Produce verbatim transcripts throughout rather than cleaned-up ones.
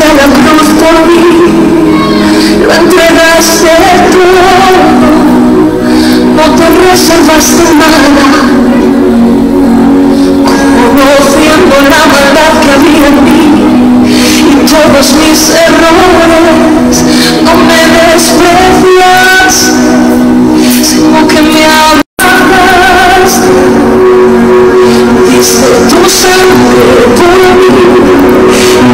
a la cruz por mí, lo entregaste todo, no te reservaste nada. Conociendo la maldad que había en mí y todos mis errores, no me despreciaste, sino que me amaste. Diste tu sangre por mí,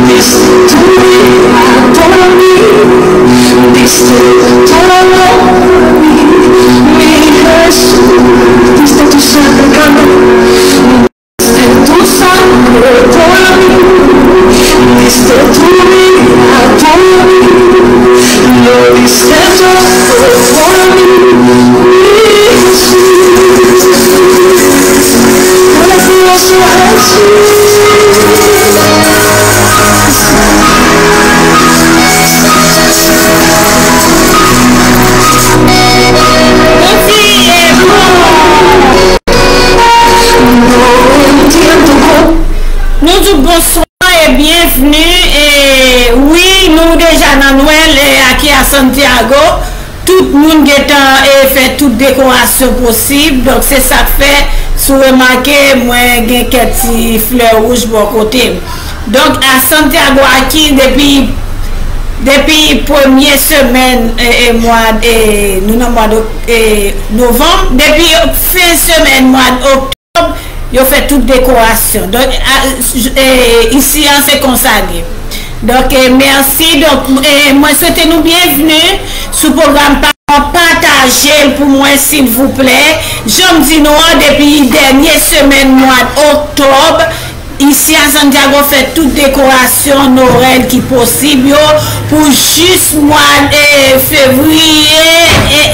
diste tu vida por mí, diste todo por mí, mi Jesús. Diste tu sangre, canta. Diste tu sangre por mí, diste tu vida por mí, lo diste todo por mí, mi Jesús. Precioso Jesús. Bondye bon. Nou di w bonswa e byenvni. E wi, nou deja nan Nwèl e aki a Santiago. Tout moun gentan e fè tout dekorasyon posib. Donk, se sa k fè, si w remake, mwen gen kèk ti flè wouj bò kote m. Donk, a Santiago aki, depi, depi premye semèn, e, e, mwa, e, nou nan mwa de, e, novanm, depi fen semèn mwa oktòb, yo fè tout dekorasyon. Donk, a, j-, e, isi a, se konsa l ye. Donk, e, mèsi. Donk, e, mwen swete nou byenvni sou pwogram pa pataje l pou mwen, silvouplè. Jan m di nou an, depi dènye semèn mwa oktòb, isi a Santiago fè tout dekorasyon Nwèl ki posib yo pou jis mwa, e, fevriye, e,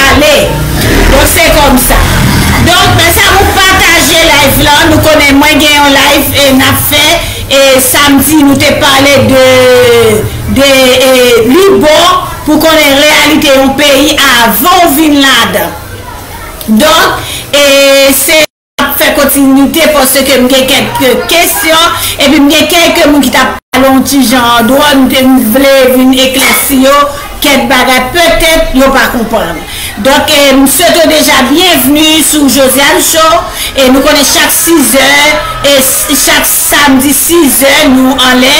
ale. Donk, se kòmsa. Donk, mèsi a nou pataje live lan. Nou konnen mwen gen yon live, e, n ap fè, e, samdi, nou te pale de, de, e, li bon pou konnen reyalite yon peyi avan w vin ladan. Donk, e, se ap fè kontinite paske m gen kèk kesyon, epi m gen kèk moun ki t ap pale yon ti jan dwòl, m te vle vin eklèsi yo, kèk bagay petèt yo pa konprann. Donk, e, m swete w deja byenvni sou Josiane Show, e nou konnen chak sizè, e s-, chak samdi sizè, nou anlè,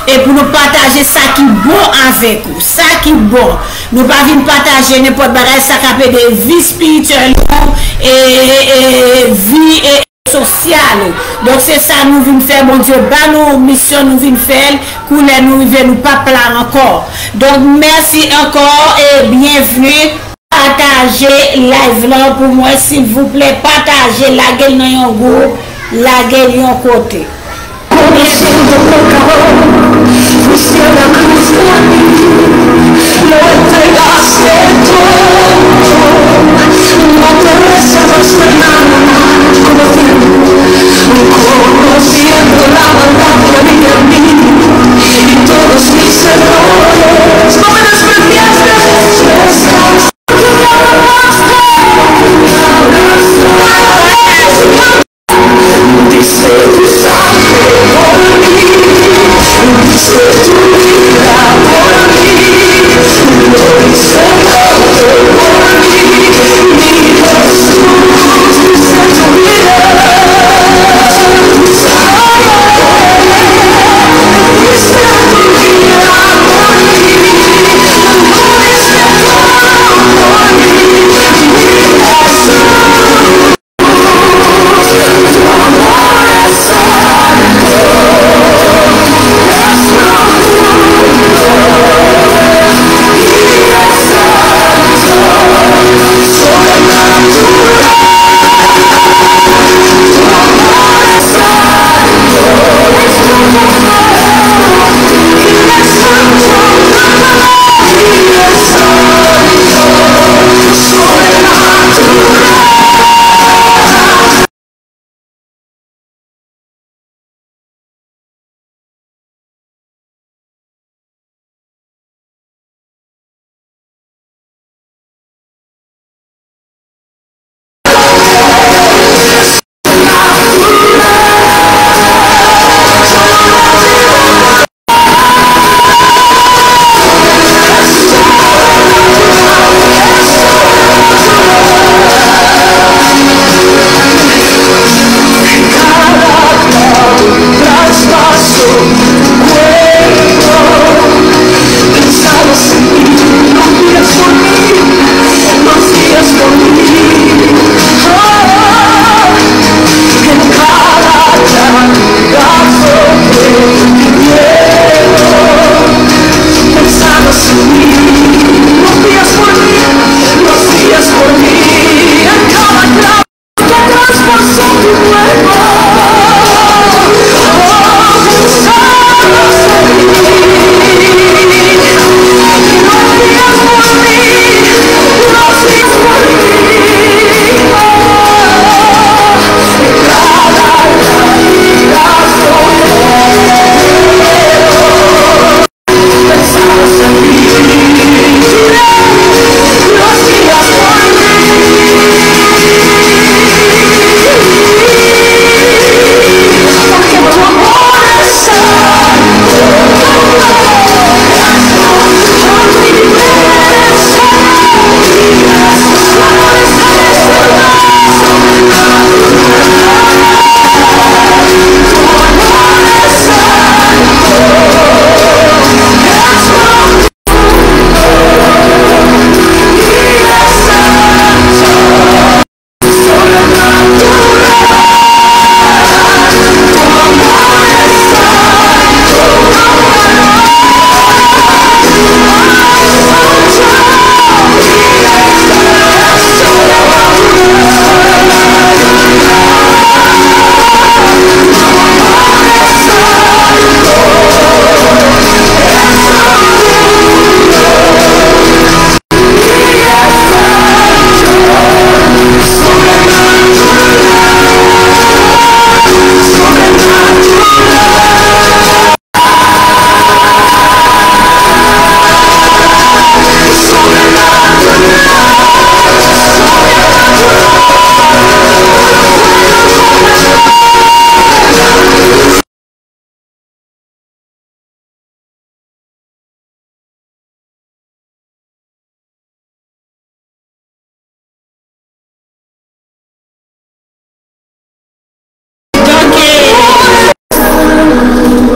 e pou nou pataje sa ki bon avèk ou, sa ki bon. Nou pa vin pataje nenpòt bagay, sa k ap ede vi espirityèl ou, e, e, e vi, e, sosyal ou. Donk, se sa nou vin fè, Bondye ba nou misyon, nou vin fè l, kou lè nou rive, nou p ap la ankò. Donk, mèsi ankò e byenvni. Pataje live lan pou mwen, silvouplè, pataje, lage l nan yon gwoup, lage l yon kote. Conociendo pecador, fuiste a la cruz por mí, lo entregaste todo, no te reservaste nada, conociendo, conociendo la maldad que había en mí, y todos mis errores, no me despreciaste,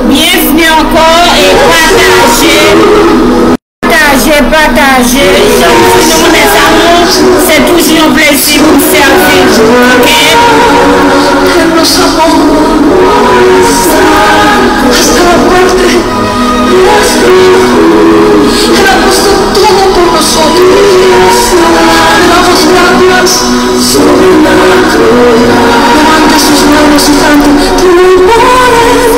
Byenvni ankò e pataje, pataje, pataje. Jan m di nou, mèt amou, se toujou yon plezi pou m sèvi nou, oke? Él nos amó hasta la muerte. Él ha puesto todo por nosotros. Le damos gracias. Levante sus manos y cante, "Tú eres".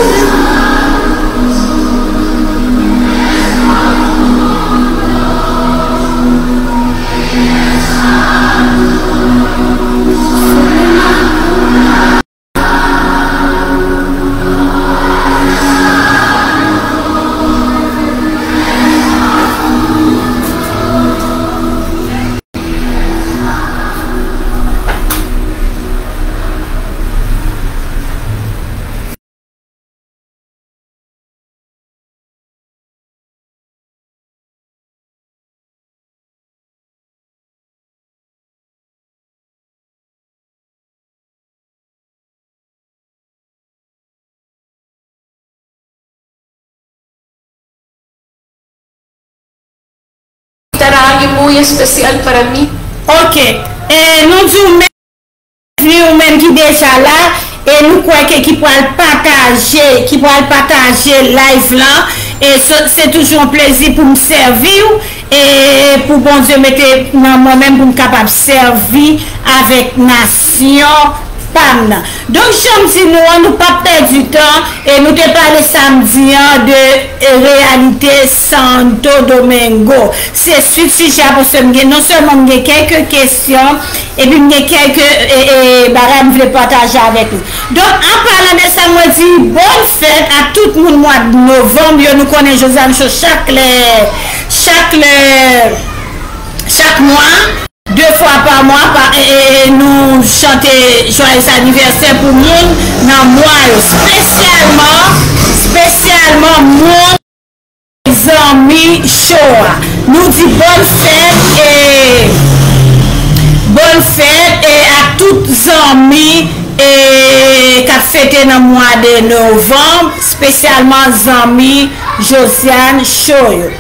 Estará alguien muy especial para mí. Ok. E nou di w mèsi, ou menm ki deja la, e nou kwè ke ki pral pataje, ki pral pataje live lan, e se, se toujou yon plezi pou m sèvi w, e pou Bondye mete nan mwen menm pou m kapab sèvi avèk nasyon pa m nan. Donk, jan m di nou an, nou p ap pèdi tan, e nou te pale samdi an de, e, reyalite Santo Domingo. Se swit sijè a, paske m gen, non sèlman m gen kèk kesyon, epi m gen kèk, e, e, bagay m vle pataje avèk nou. Donk, an palan de sa, mwen di bòn fèt a tout moun mwa novanm yo. Nou konnen Josiane Cho chak lè, chak lè, chak mwa, de fwa pa mwa, pa, e, e, e, nou chante joyeux anniversaire pou moun nan mwa yo, espesyalman, espesyalman moun zanmi Cho a. Nou di bòn fèt, e, bòn fèt, e, a tout zanmi, e, k ap fete nan mwa de novanm, espesyalman zanmi Josiane Cho yo.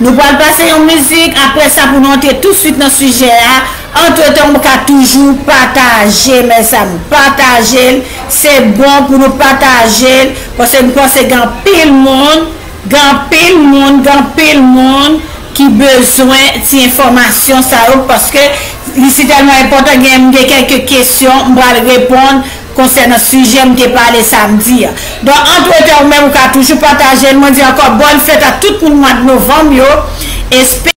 Nou pral pase yon mizik, apre sa pou nou antre tousuit nan sijè a. Antretan, ou ka toujou pataje, mèzami. Pataje l, se bon pou nou pataje l, paske m panse gen anpil moun, gen anpil moun, gen anpil moun ki bezwen ti enfòmasyon sa yo, paske li si tèlman enpòtan, gen, m gen kèk kesyon, m pral reponn konsènan sijè m te pale samdi a. Donk, antretan, ou menm, ou ka toujou pataje l. Mwen di ankò, bòn fèt a tout moun mwa de novanm yo. Espe-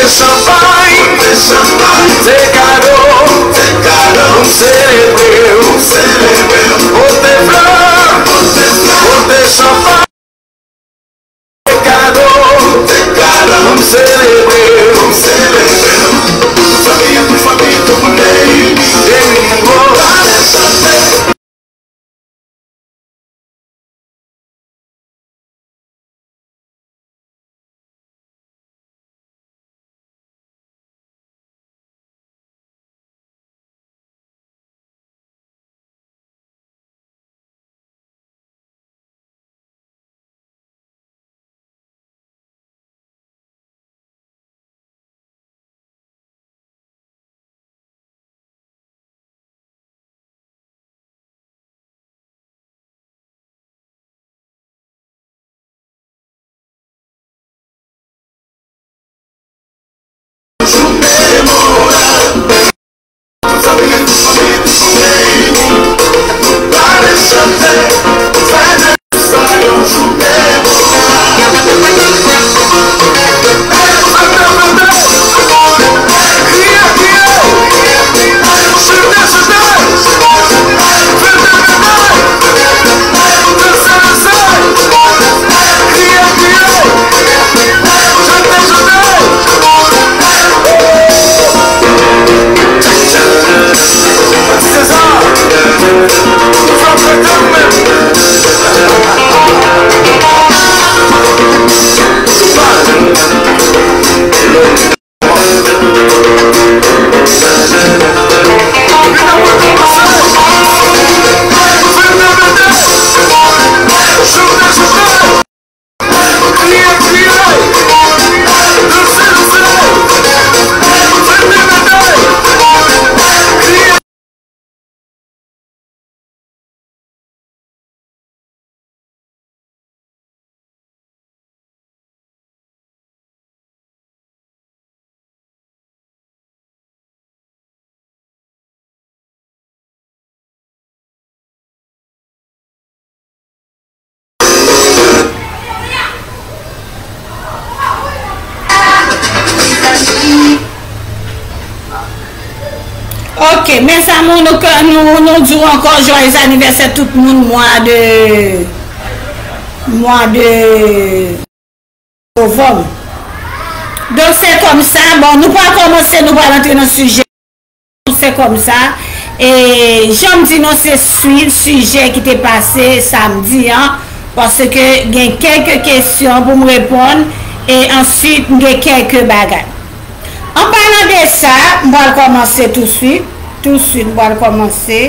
Chanpay, pote chanpay, pote kado, pote kado, pou m selebre w, pou m selebre w. Pote flè, pote flè, pote chanpay, pote kado, pote kado, pou m selebre w, pou m selebre w. Tout fanmi an, tout fanmi an, tout moun reyini, reyini, o, ale chante. Ok, mes amours, nou, nou, nou di w ankò joyeux anniversaire tout moun, mwa de, mwa de novanm. Donk, se kòmsa, bon, nou pral kòmanse, nou pral antre nan sijè. Se kòmsa, e jan m di nou, se swiv sijè ki te pase samdi an, paske gen kèk kesyon pou m reponn, e answit, m gen kèk bagay. An palan de sa, m pral kòmanse touswit. Touswit, m pral kòmanse.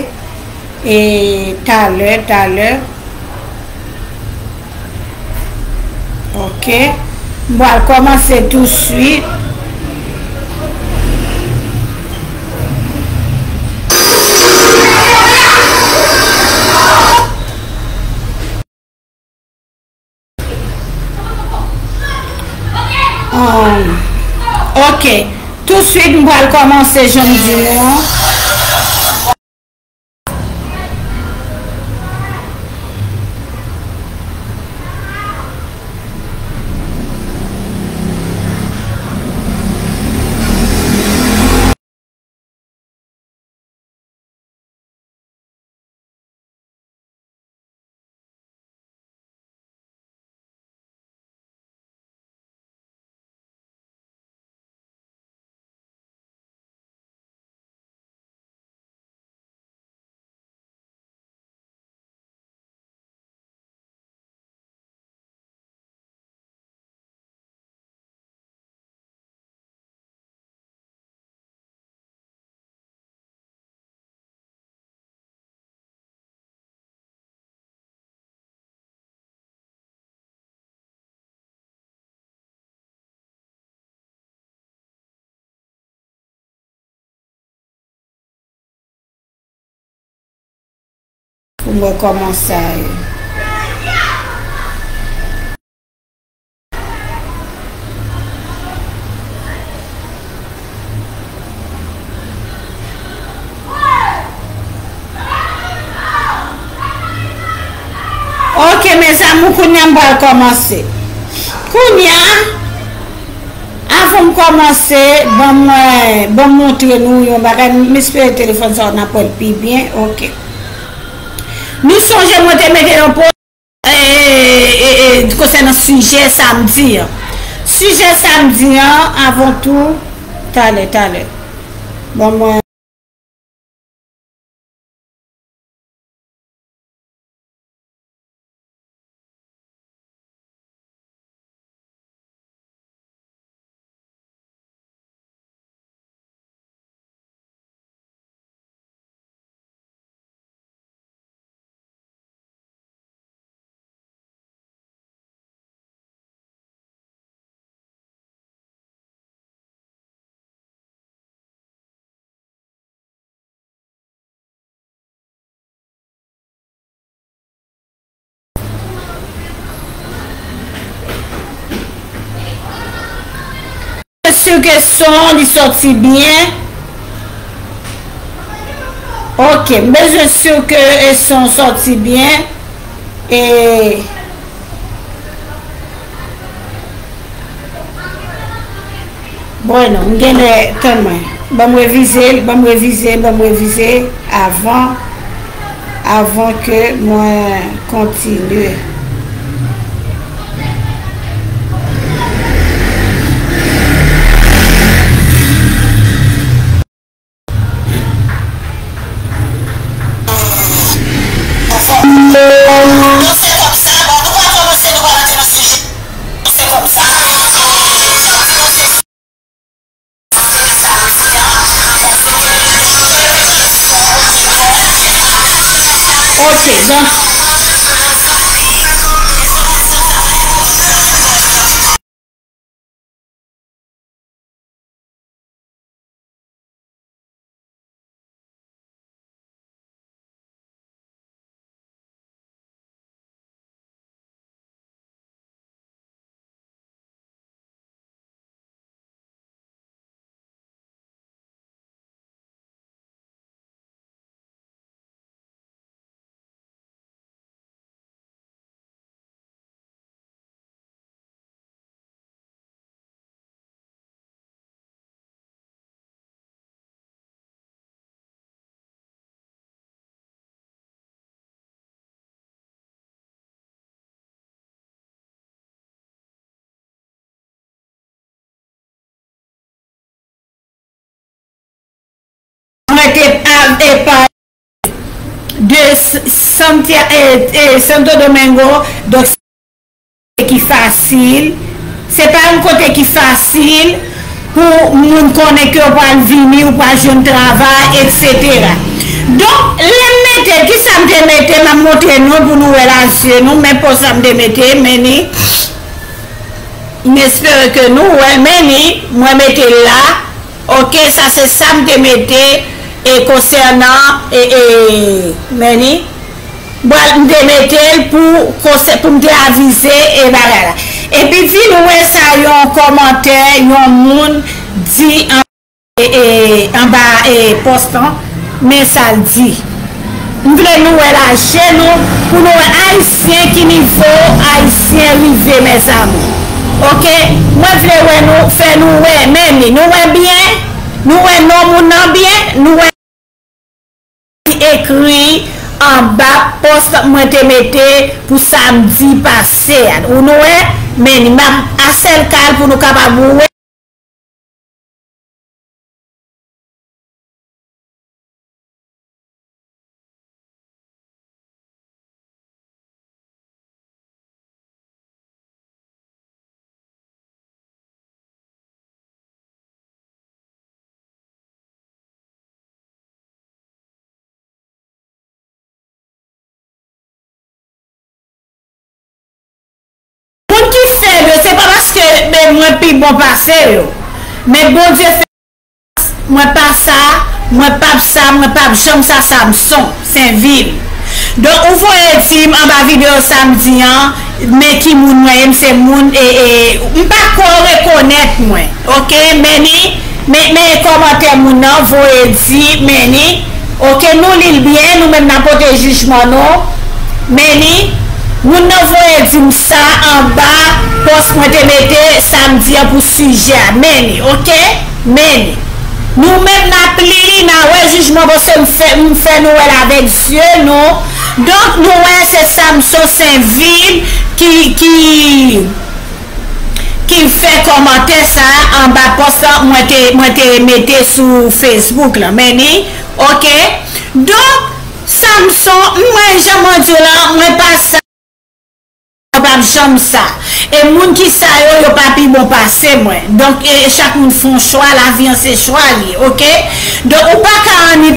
E talè, talè. Ok. M pral kòmanse touswit. Um, ok. Touswit, m pral kòmanse jan m di nou an. Pou mwen kòmanse a ye. Ok, mes amours, kounye a m pral kòmanse. Kounye a, avan M kòmanse, ban mwen, ban m montre nou yon bagay. M espere telefòn sa a n ap wè l pi byen. Ok. Nou sonje mwen te mete yon po, e, e, e, konsènan sijè samdi an. Sijè samdi an, avan tou, talè, talè. Ban mwen. Si ke son li sòti byen. Ok, m bezwen si ke, e, son sòti byen. E Bon, non, m genlè, tann mwen. Ban m revize l, ban m revize, ban m revize avan, avan ke mwen kontinye. Ok, donk, Mwen te ap epa de S- Santia- e, e, Santo Domingo, donk se ki fasil. Se pa yon kote ki fasil pou moun konnen ke w pral vini, ou pral jwenn travay, etsetera. Donk, lè m mete, kisa m te mete, m ap montre nou pou nou wè l a zye nou, men post la m te mete, men ni, m espere ke nou wè l, men ni, mwen mete l la. Ok, sa se sa m te mete, e konsènan, e, e, men ni, m pral, m te mete l pou konsè, pou m te avize, e bagay la. Epi di nou wè sa, yon kòmantè, yon moun di an, e, e, anba, e, post lan, men sa l di. M vle nou wè l a je nou, pou nou wè Ayisyen ki nivo Ayisyen rive, mèzami. Ok? Mwen vle wè nou, fè nou wè, men ni, nou wè byen? Nou wè non moun nan byen? Nou wè li ekri anba post mwen te mete pou samdi pase a. Ou nou wè, men ni, m ap asèl kal pou nou kapab wè. Moun ki fè l yo, se pa paske, men, mwen pi bon pase yo. Men Bondye fè, mwen pa sa, mwen p ap sa, mwen p ap janm sa, Samson, Senvil. Donk, ou voye di m anba videyo samdi an, men ki moun mwen ye, m se moun, e, e, m pa kwè w rekonèt mwen. Ok, men ni, men, men kòmantè moun nan, voye di, men ni, ok, nou li l byen, nou menm n ap pote jijman nou, men ni, Moun nan voye di m sa anba pòs mwen te mete samdi an pou sijè a. Men li, oke? Men li. Nou menm n ap li li, n a wè jijman paske m fè, m fè nou wè l avèk zye nou. Donk, nou wè se Samson Senvil ki, ki, ki fè kòmantè sa a anba pòs la mwen te, mwen te mete sou Facebook la. Men li, oke? Donk, Samson, mwen, jan mwen di w la, mwen pa sa, mwen p ap janm sa. E moun ki sa yo, yo pa pi bon pase mwen. Donk, e, e chak moun fè yon chwa, lavi an se chwa li, oke? Donk, ou pa ka anni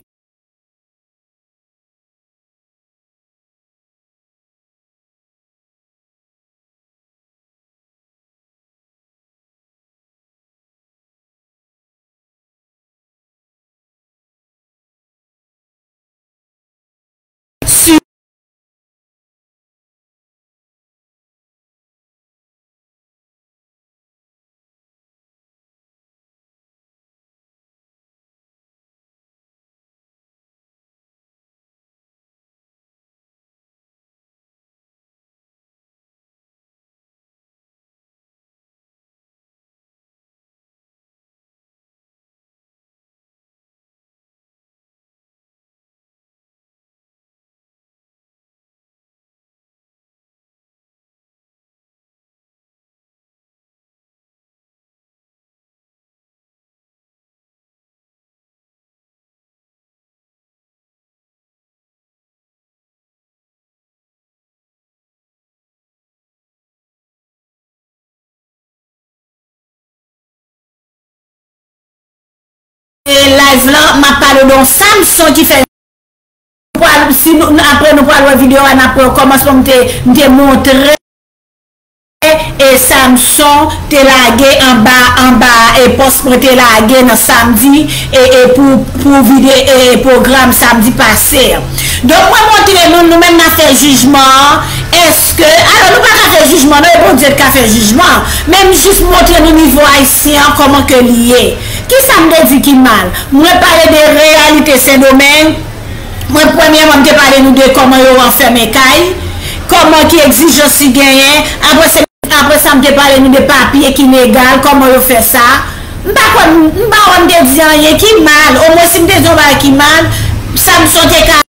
E live lan, m ap pale de yon Samson ki fè, nou pral, si nou, nou, apre nou pral wè videyo a, n ap wè kòmansman m te, m te montre e Samson te lage anba, anba e pòs mwen te lage nan samdi e, e pou, pou vide e pwogram samdi pase an. Donk, mwen montre nou, nou menm n ap fè jijman an. Èske, alò, nou pa ka fè jijman, non, e Bondye k ka fè jijman. Men m jis montre nou nivo ayisyen an, kòman ke li ye. Kisa m te di ki mal? Mwen pale de reyalite Sendomeng. Mwen, premyèman, m te pale nou de kòman yo ranfèmen kay, kòman ki egzijans li genyen. Apre se, apre sa, m te pale nou de papye ki legal, kòman yo fè sa. M pa kwè, m, m pa wè m te di anyen ki mal. Omwen, si m te di yon bagay ki mal, Samson te ka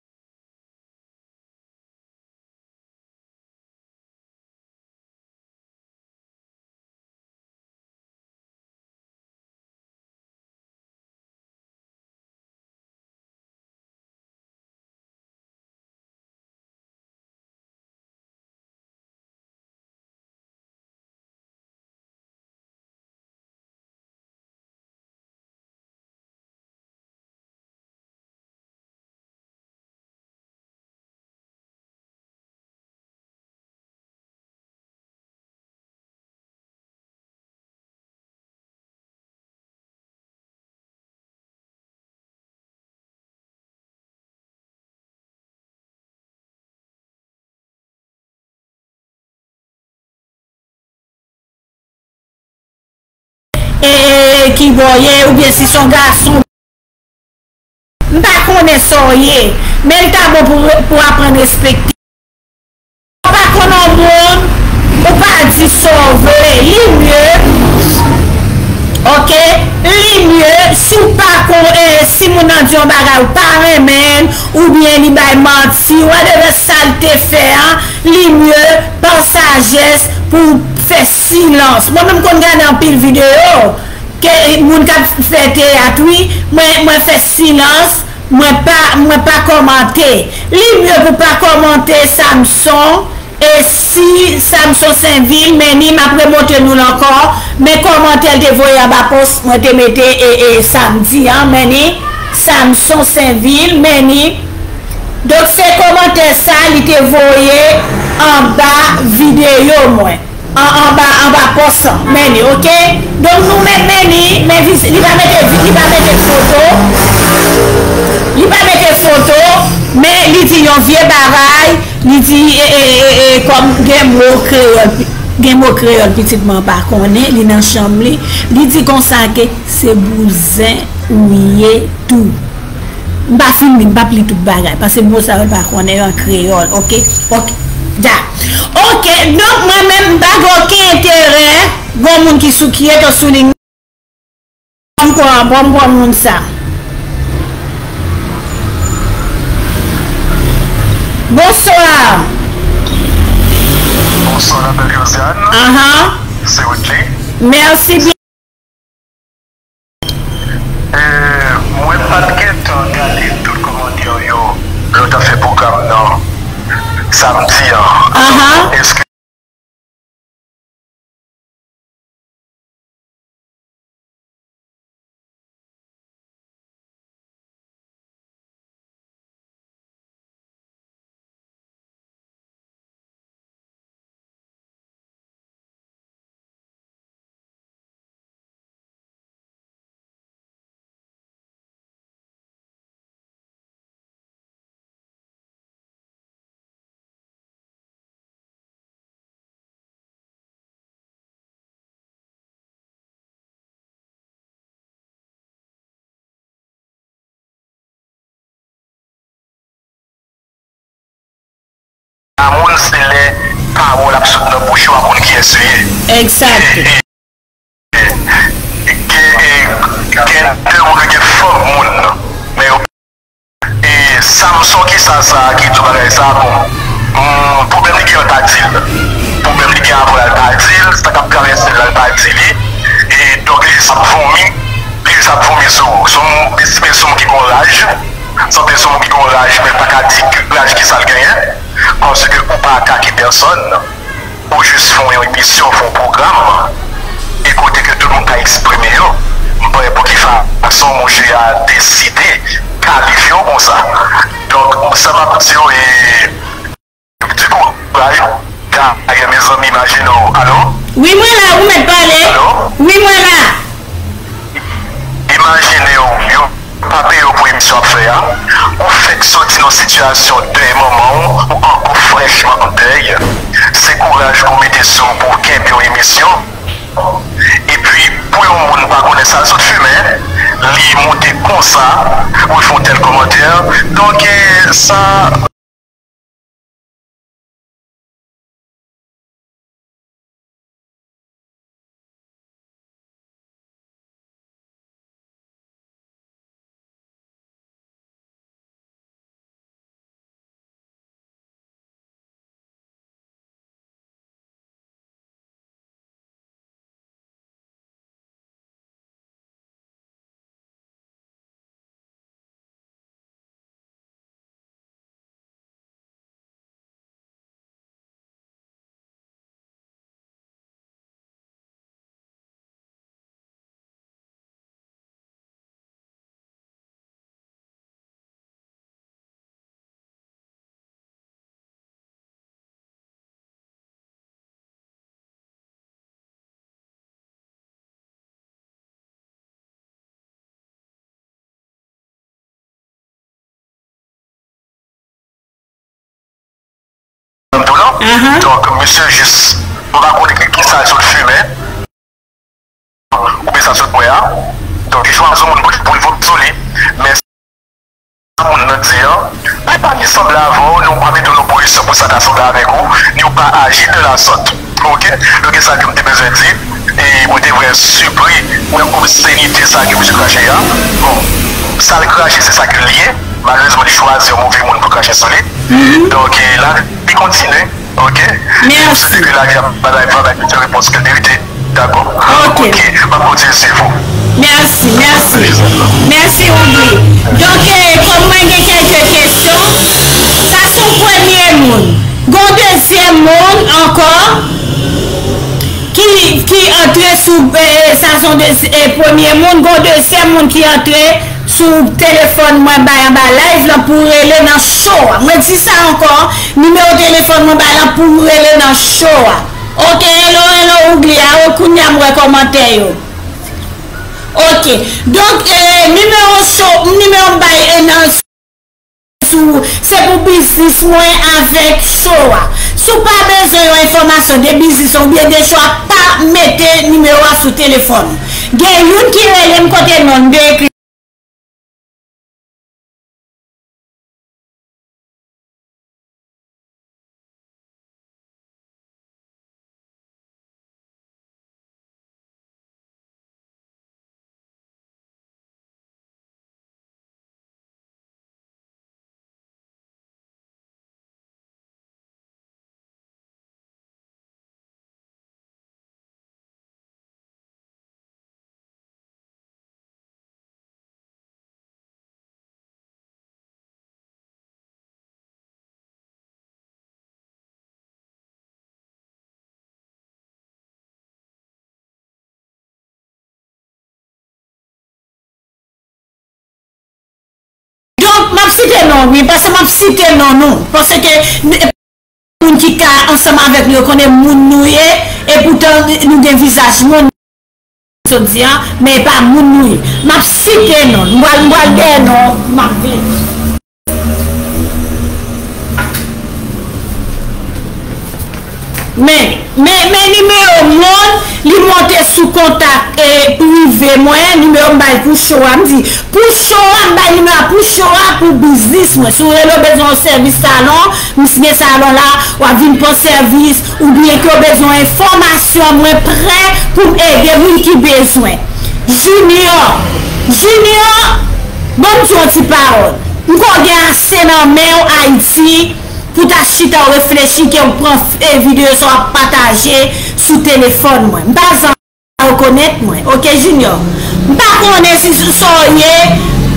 e, e, ki bò ye, oubyen si se yon gason. M pa konnen sa w ye, men l ta bon pou, pou aprann respekte. Ou pa konn yon moun, ou pa di sa w vle, li mye, oke, li mye, si w pa kon, e, si moun nan di yon bagay ou pa renmen l, oubyen li bay manti, whatever sa l te fè an, li mye, pa sajès, pou w fè silans. Mwen menm konn gade anpil videyo ke moun k ap fè teyat, wi, mwen, mwen fè silans, mwen pa, mwen pa kòmante. Li mye pou pa kòmante Samson, e si Samson Senvil, men ni m ap remontre nou l ankò, men kòmantè l te voye anba pòs mwen te mete e, e samdi an, men ni Samson Senvil, men ni Donk, se kòmantè sa li te voye anba videyo mwen. An, anba, anba pòs an. Men li, oke? Donk, nou menm, men li, men vis-, li pa mete vi-, li pa mete foto. Li pa mete foto, men li di yon vye bagay, li di, e, e, e, e, kòm gen mo kreyòl, gen mo kreyòl pitit mwen pa konnen, li nan chanm li, li di konsa ke se bouzen ou ye tou. M pa fin li, m p ap li tout bagay, paske mo sa yo l pa konnen yo an kreyòl, oke? Oke, da. Donk, mwen menm, m pa gen okenn enterè, gon moun ki sou, ki rete sou liy. Ban m pran, ban m pran moun sa. Bonswa. Bonswa, la belle Josiane. Ahan. Se Woodley. Mèsi byen. Eh, mwen pa t gentan gade tout kòmantè yo lè w t ap fè pwogram nan samdi an. Ahan. Èske A moun, se lè pawòl ap sot nan bouch yo, a konn kiyès yo ye. Exact. Gen, gen, gen de moun ki gen fanm moun, men yo, e Samson ki sa, sa ki di bagay sa, bon, hmm, pwoblèm li gen an ta di l. Pwoblèm li gen avè l ta di l, sa k ap travèse l la l ta di li. E donk, li jis ap vomi, li jis ap vomi sou ou. Se yon, se yon moun ki gen raj, se yon moun ki gen raj, men l pa ka di raj ki sa l genyen, paske ou pa atake pèsòn. Ou jis fè yon emisyon, fè yon pwogram, e kote ke tout moun ka eksprime yo. M pa wè pou ki fason monchè a deside kalifye w konsa. Donk, sa m ap di w, e, di kouraj, dayè, mezanmi, imajine w, alo? Wi, mwen la, ou mèt pale. Alo? Wi, mwen la. Imajine w, yo pa peye w pou emisyon w ap fè a, ou fèk soti nan sitiyasyon dèy manman w, ou ankò frèchman an dèy. Se kouraj ke w mete sou w pou w kenbe yon emisyon. Epi, pou yon moun pa konnen sa l sot fimen, li monte konsa, pou l fè yon tèl kòmantè. Donk, eh, sa. Ahan. Donk, misye jis, m pa konnen ki, ki sa l sot fimen, oubyen sa l sot bwè a. Donk, li chwazi yon moun pou, pou l vote sou li. Men sa moun nan di an, li pa ni sanble avè w, ni w pa mete w nan pozisyon pou sa ta sanble avèk ou, ni w pa aji de la sòt. Oke? Donk, e sa ke m te bezwen di. E mwen te vrè sipri, wè obscenite sa ke misye krache a. Bon, sa l krache, se sa ke l ye. Malerezman, li chwazi yon move moun pou krache sou li. Donk, e, lavi kontinye. Oke? Mèsi. Mèsi. Ke lavi ap bay, bay, bay tout repons ke l merite. Dakò? Oke. Oke, m ap kontinye swiv ou. Mèsi, mèsi. Mèsi, Woodley. Donk, e, kòm mwen gen kèlke kesyon, sa se yon premye moun. Gon dezyèm moun ankò ki, ki antre sou, e, sa se yon dezye-, e, premye moun, gon dezyèm moun ki antre sou telefòn mwen bay anba live lan pou rele nan show a. Mwen di sa ankò, nimewo telefòn mwen bay lan pou rele nan show a. Oke, hello, hello, Woodley a, o, kounye a m wè kòmantè yo. Oke, donk, e, nimewo show, nimewo m bay, e, nan sou, se pou biznis mwen avèk show a. Si w pa bezwen yon enfòmasyon de biznis oubyen de show a, pa mete nimewo a sou telefòn ou. Gen youn ki rele m kote non l, m te ekri. Site non, wi, paske m ap site non nou. Paske moun ki ka ansanm avèk nou, yo konnen moun nou ye, e poutan nou gen vizaj moun, sot di an, men e pa moun nou ye. M ap site non, m pral, m pral dèyè non, m ap vin. Men, men, men nimewo moun, li monte sou kontak, e, prive mwen, nimewo m bay pou show a, m di, pou show a, m bay nimewo a pou show a, pou biznis mwen. Si w rele w bezwen yon sèvis salon, m gen salon la, w ap vin pran sèvis, oubyen ke w bezwen enfòmasyon, mwen prè pou m ede moun ki bezwen. Junior, Junior, ban m di yon ti pawòl. M kwè w gen ase nan men w Ayiti pou ta chita w reflechi ke w pran f-, e, videyo sa w ap pataje sou telefòn mwen. M pa zanmi rekonèt mwen. Oke, Junior? M pa konnen si s-, sa w ye,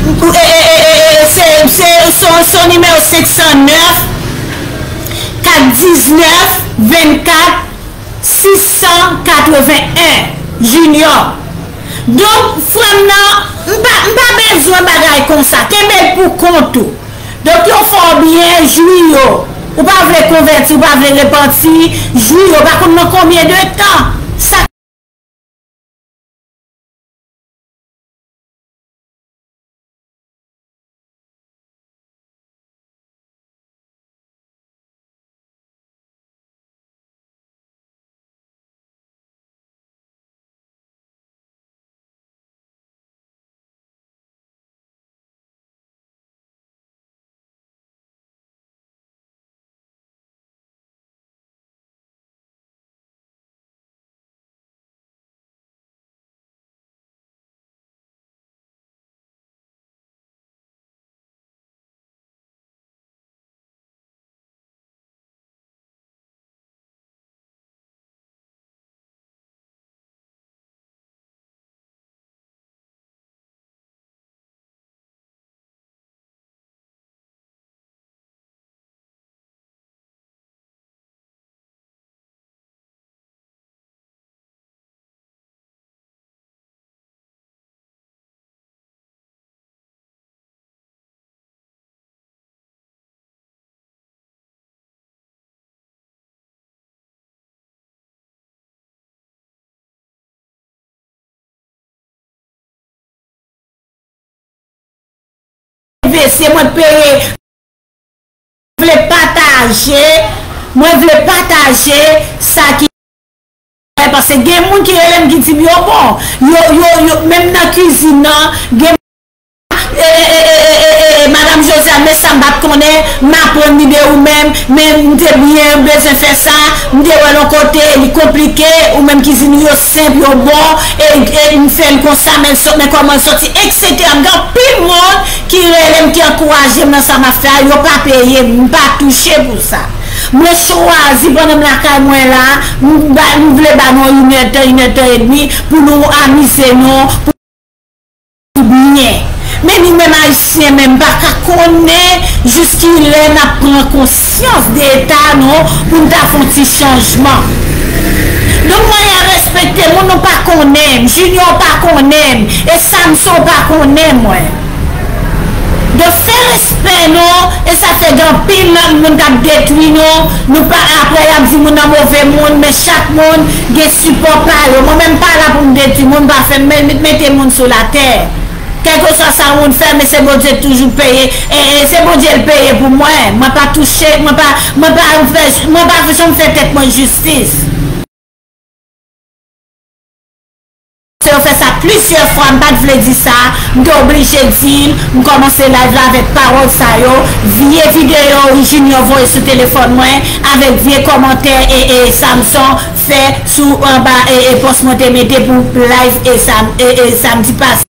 e, e, e, e, e, se, se, se, se nimewo senk san nèf, kat diznèf, vennkat, sis san katreven en, Junior. Donk, frè m nan, m pa, m pa bezwen bagay konsa. Kenbe l pou kont ou. Donk, yo fè w byen, jwi yo. Ou pa vle konvèti, ou pa vle repanti, jwi yo. Pa konn nan konbyen de tan. Sa Envesti, mwen peye, vle pataje, mwen vle pataje sa ki, paske gen moun ki rele m ki di m yo bon, yo, yo, yo, menm nan kizin nan, gen, e, e, e, e, e, e, e, Madam Josiane, men sa m pa t konnen, m aprann li de ou menm, men m te byen bezwen fè sa, m te wè l yon kote, li konplike, ou menm kizin ou yo senp, yo bon, e, e m fè l konsa, men l sot, men kòman l soti, etsetera. M gen anpil moun ki rele m, ki ankouraje m nan sa m ap fè a, yo pa peye m, m pa touche pou sa. Mwen chwazi pandan m lakay mwen la, m ba, m vle ba nou inèdtan, inèdtan edmi pou nou amize nou, pou byen. Men nou menm Ayisyen menm pa ka konnen jiskilè n ap pran konsyans de eta nou pou n ta fè yon ti chanjman. Donk, mwen respekte moun, nou pa konnen m, Junior pa konnen m, e Samson pa konnen mwen. Donk, fè respè nou, e sa fè gen anpil lòt moun k ap detwi nou, nou pa, apre y ap di moun nan move moun, men chak moun gen sipò pa yo. Mwen menm pa la pou m detwi moun, pa fè m met, mete moun sou latè. Kèlkeswa sa moun fè, men se Bondye k toujou peye. E, e se Bondye l peye pou mwen. Mwen pa touche, mwen pa, mwen pa fè, mwen pa janm fè tèt mwen jistis. Se yo fè sa plizyè fwa, m pa t vle di sa, m te oblije di l, m kòmanse live la avèk pawòl sa yo, vye videyo Junior voye sou telefòn mwen, avèk vye kòmantè e, e Samson fè sou anba e, e pòs mwen te mete pou live e sam-, e, e samdi pase.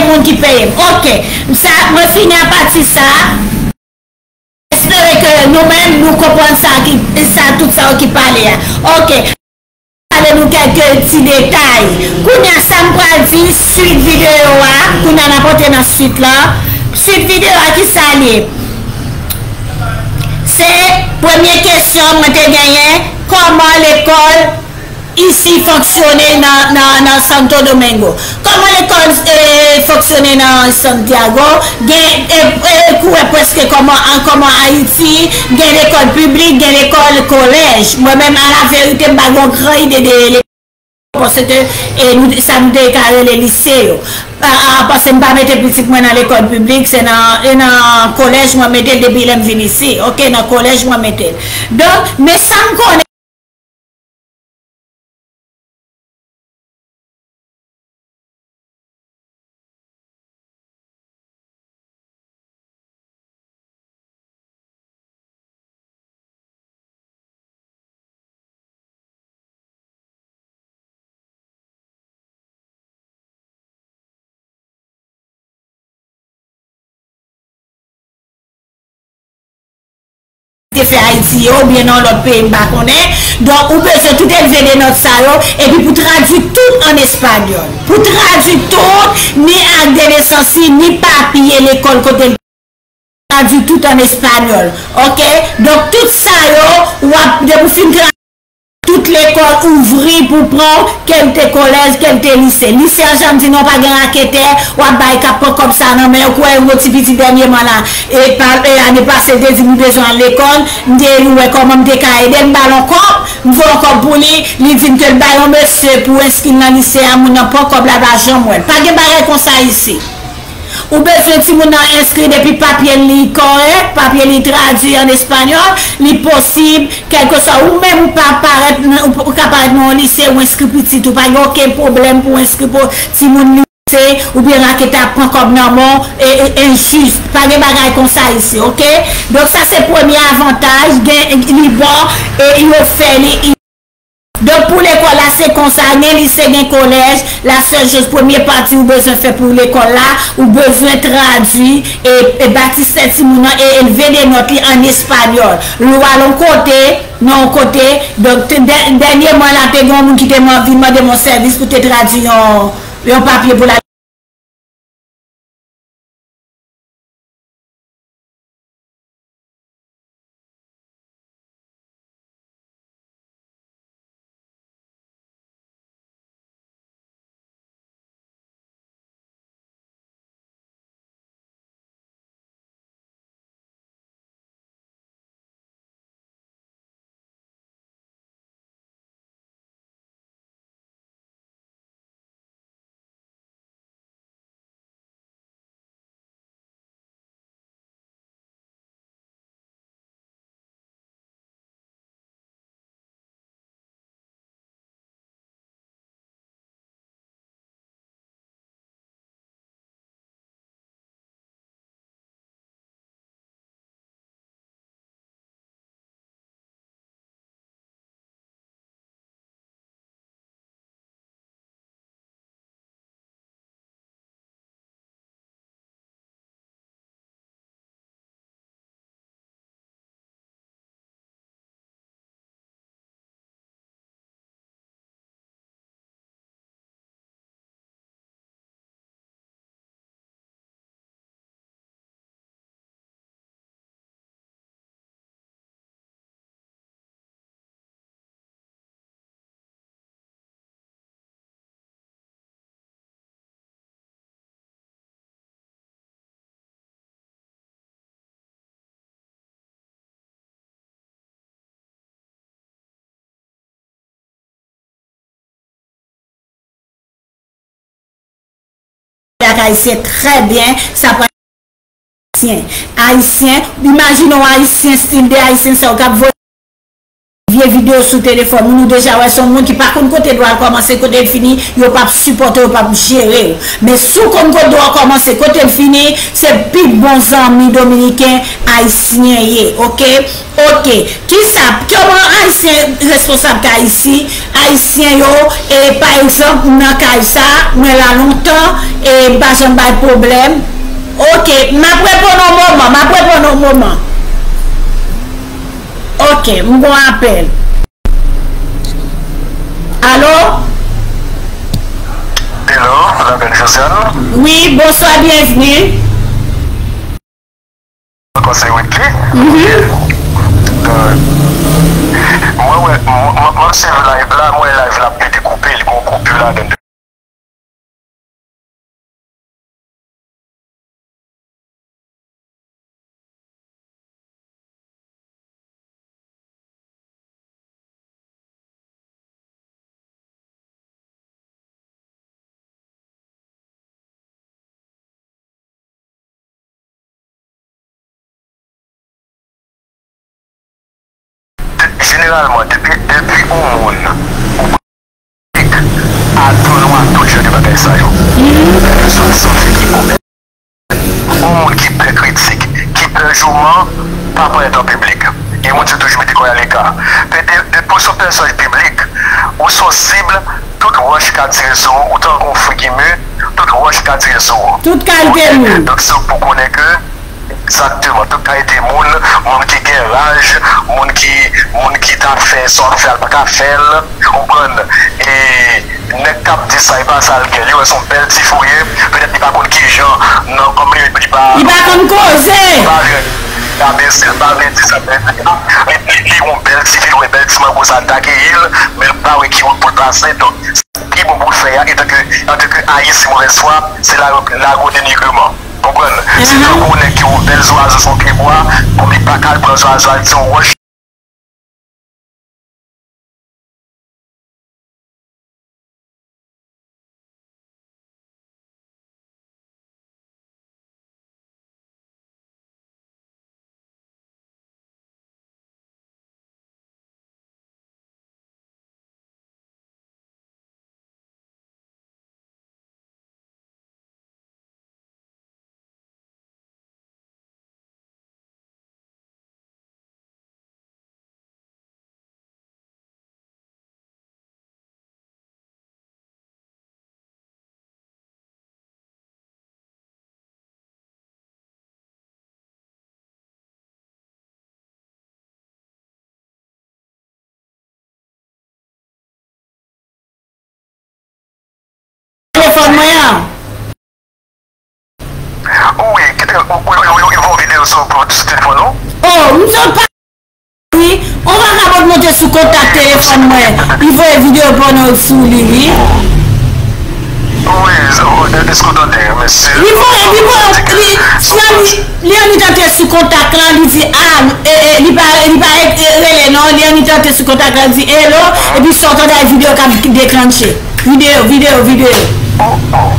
Moun ki peye m. Ok. Sa, mwen fini apati sa. Espere ke nou menm, nou konprann sa ki, sa, tout sa yo ki pale a. Ok. Pale nou kèlke ti detay. Kounye a, sa m pral di, swit videyo a, kounye a n ap antre nan swit la. Swit videyo a, ki sa l ye? Se premye kesyon mwen te genyen, kòman lekòl isi fonksyone nan, nan, nan Santo Domingo? Kòman lekòl, eh, fonksyone nan Santiago? Gen, eh, eh, kou wè prèske kòman, an, kòman Ayiti, gen lekòl piblik, gen lekòl kolèj. Mwen menm, alaverite, m pa gen yon gran ide de lekòl, paske, eh, nou, sa nou te ka rele lise yo. A, a, paske m pa mete pitit mwen nan lekòl piblik, se nan, e nan kolèj mwen mete l depi lè m vin isi. Ok, nan kolèj mwen mete l. Donk, men sa m konnen, te fè Ayiti ye, oubyen nan lòt peyi, m pa konnen. Donk, ou bezwen tout elve de nòt sa yo, epi pou tradui tout an espanyòl. Pou tradui tout, ni ak de nesans li, ni papye lekòl kote l tradui tout an espanyòl. Ok? Donk, tout sa yo, w ap, depi w fin tradui, tout lekòl ouvri pou pran w, ke l te kolèj, ke l te lise. Lise an, jan m di nou, pa gen raketè, w ap bay k ap pran kòb sa nan men yo, kwè yon ti pitit dènyèman la, e pa, e ane pase, l te di m li bezwen al lekòl, m te wè kòman m te ka ede l, m ba l yon kòb, m voye yon kòb pou li, li di m ke l bay yon mesye pou enskri l nan lise a, moun nan pran kòb la, pa janm wè l. Pa gen bagay konsa isi. Ou bezwen timoun nan enskri depi papye li kòrèk, papye li tradui an espanyòl, li posib, kèlkeswa ou menm ou pa parèt nan, ou ka parèt nan yon lise, ou enskri pitit ou, pa gen okenn pwoblèm pou enskri pou timoun lise, oubyen raketè ap pran kòb nan men w, e, e, enjis. Pa gen bagay konsa isi, ok? Donk sa se premye avantaj, gen, li bon, e yo fè li Donk, pou lekòl la, se konsa, gen lise, gen kolèj, la sèl choz, premye pati ou bezwen fè pou lekòl la, ou bezwen tradui e, e batistè timoun nan e elve de nòt li an espanyòl. Lwa l yon kote, nan yon kote, donk, te, dè-, dènyèman la, te gen yon moun ki te man-, vin mande m yon sèvis pou te tradui yon, yon papye pou l al Ak ayisyen trè byen, sa pral ayisyen. Ayisyen, imajine yon ayisyen, stil de ayisyen sa yo k ap voye vye videyo sou telefòn moun, ou deja wè se yon moun ki pa konn kote dwa l kòmanse, kote l fini, yo p ap sipòte w, yo p ap jere w. Men si w konn kote dwa w kòmanse, kote l fini, se pi bon zanmi dominiken, ayisyen ye, oke? Oke. Kisa, kòman ayisyen responsab kay isi, ayisyen yo, e, pa egzanp, nan kay sa, mwen la lontan, e, m pa janm bay pwoblèm. Oke, m ap reponn yon moman, m ap reponn yon moman. Oke, m gon apèl. Alo? Hello, la belle Josiane. Wi, bonswa, byenvni. Ankò se Whitley. Mhm. Donk, mwen wè, mwen, mwen, mwen swiv live la, mwen wè live la ap pete koupe, li gon koupi ladan. Jeneralman, depi, depi yon moun ou pran a tou nou a tout jan de bagay sa yo. Kèlkeswa sou figi komè. Yon moun ki pè kritik, ki pè jouman, pa parèt an piblik. Gen moun se toujou mete kò y aleka. Depi, depi w se yon pèsonaj piblik, ou se yon sib, tout wòch ka tire sou ou, ou tankou yon figi mi, tout wòch ka tire sou ou. Tout kalite moun. Donk, se pou konnen ke Egzakteman. Tout kalite moun, moun ki gen raj, moun ki, moun ki ta fè sa w ap fè a, l pa ka fè l, ou konprann? E nèg k ap di sa, e pa sa l gen. Li wè se yon bèl ti fi w ye, petèt li pa konn kijan, nan kòm li, li pa, li pa konn koze. Li pa vle rabe se, li pa vle di sa, li, li, li yon bèl ti fi, li wè bèl ti mango sa, l ta keyi l, men l pa wè ki wout pou l pase. Donk, sa ki bon pou l fè a, antanke, antanke Ayisyen movèz fwa, se la, lage yon denigreman. Konprann? Si tankou yon nèg ki wè yon bèl zwazo sou yon pyebwa, kòm li pa ka al pran zwazo a, al di yon wòch. Telefòn mwen an. Wi, kite, wi, wi, wi, wi, wi, videyo sou, sou telefòn ou? Oh, m sot pa. Wi, yon vakabon monte sou kontak telefòn mwen. Li voye videyo pòno sou li, wi. Wi, so, e, èske w tande, mesye? Li voye, li voye, li, sè li, li annik antre sou kontak lan, li di, a, e, e, li pa, li pa e, e, rele non, li annik antre sou kontak lan, li di, hello, epi sa w tande a videyo k ap deklanche. Videyo, videyo, videyo. Oh, oh.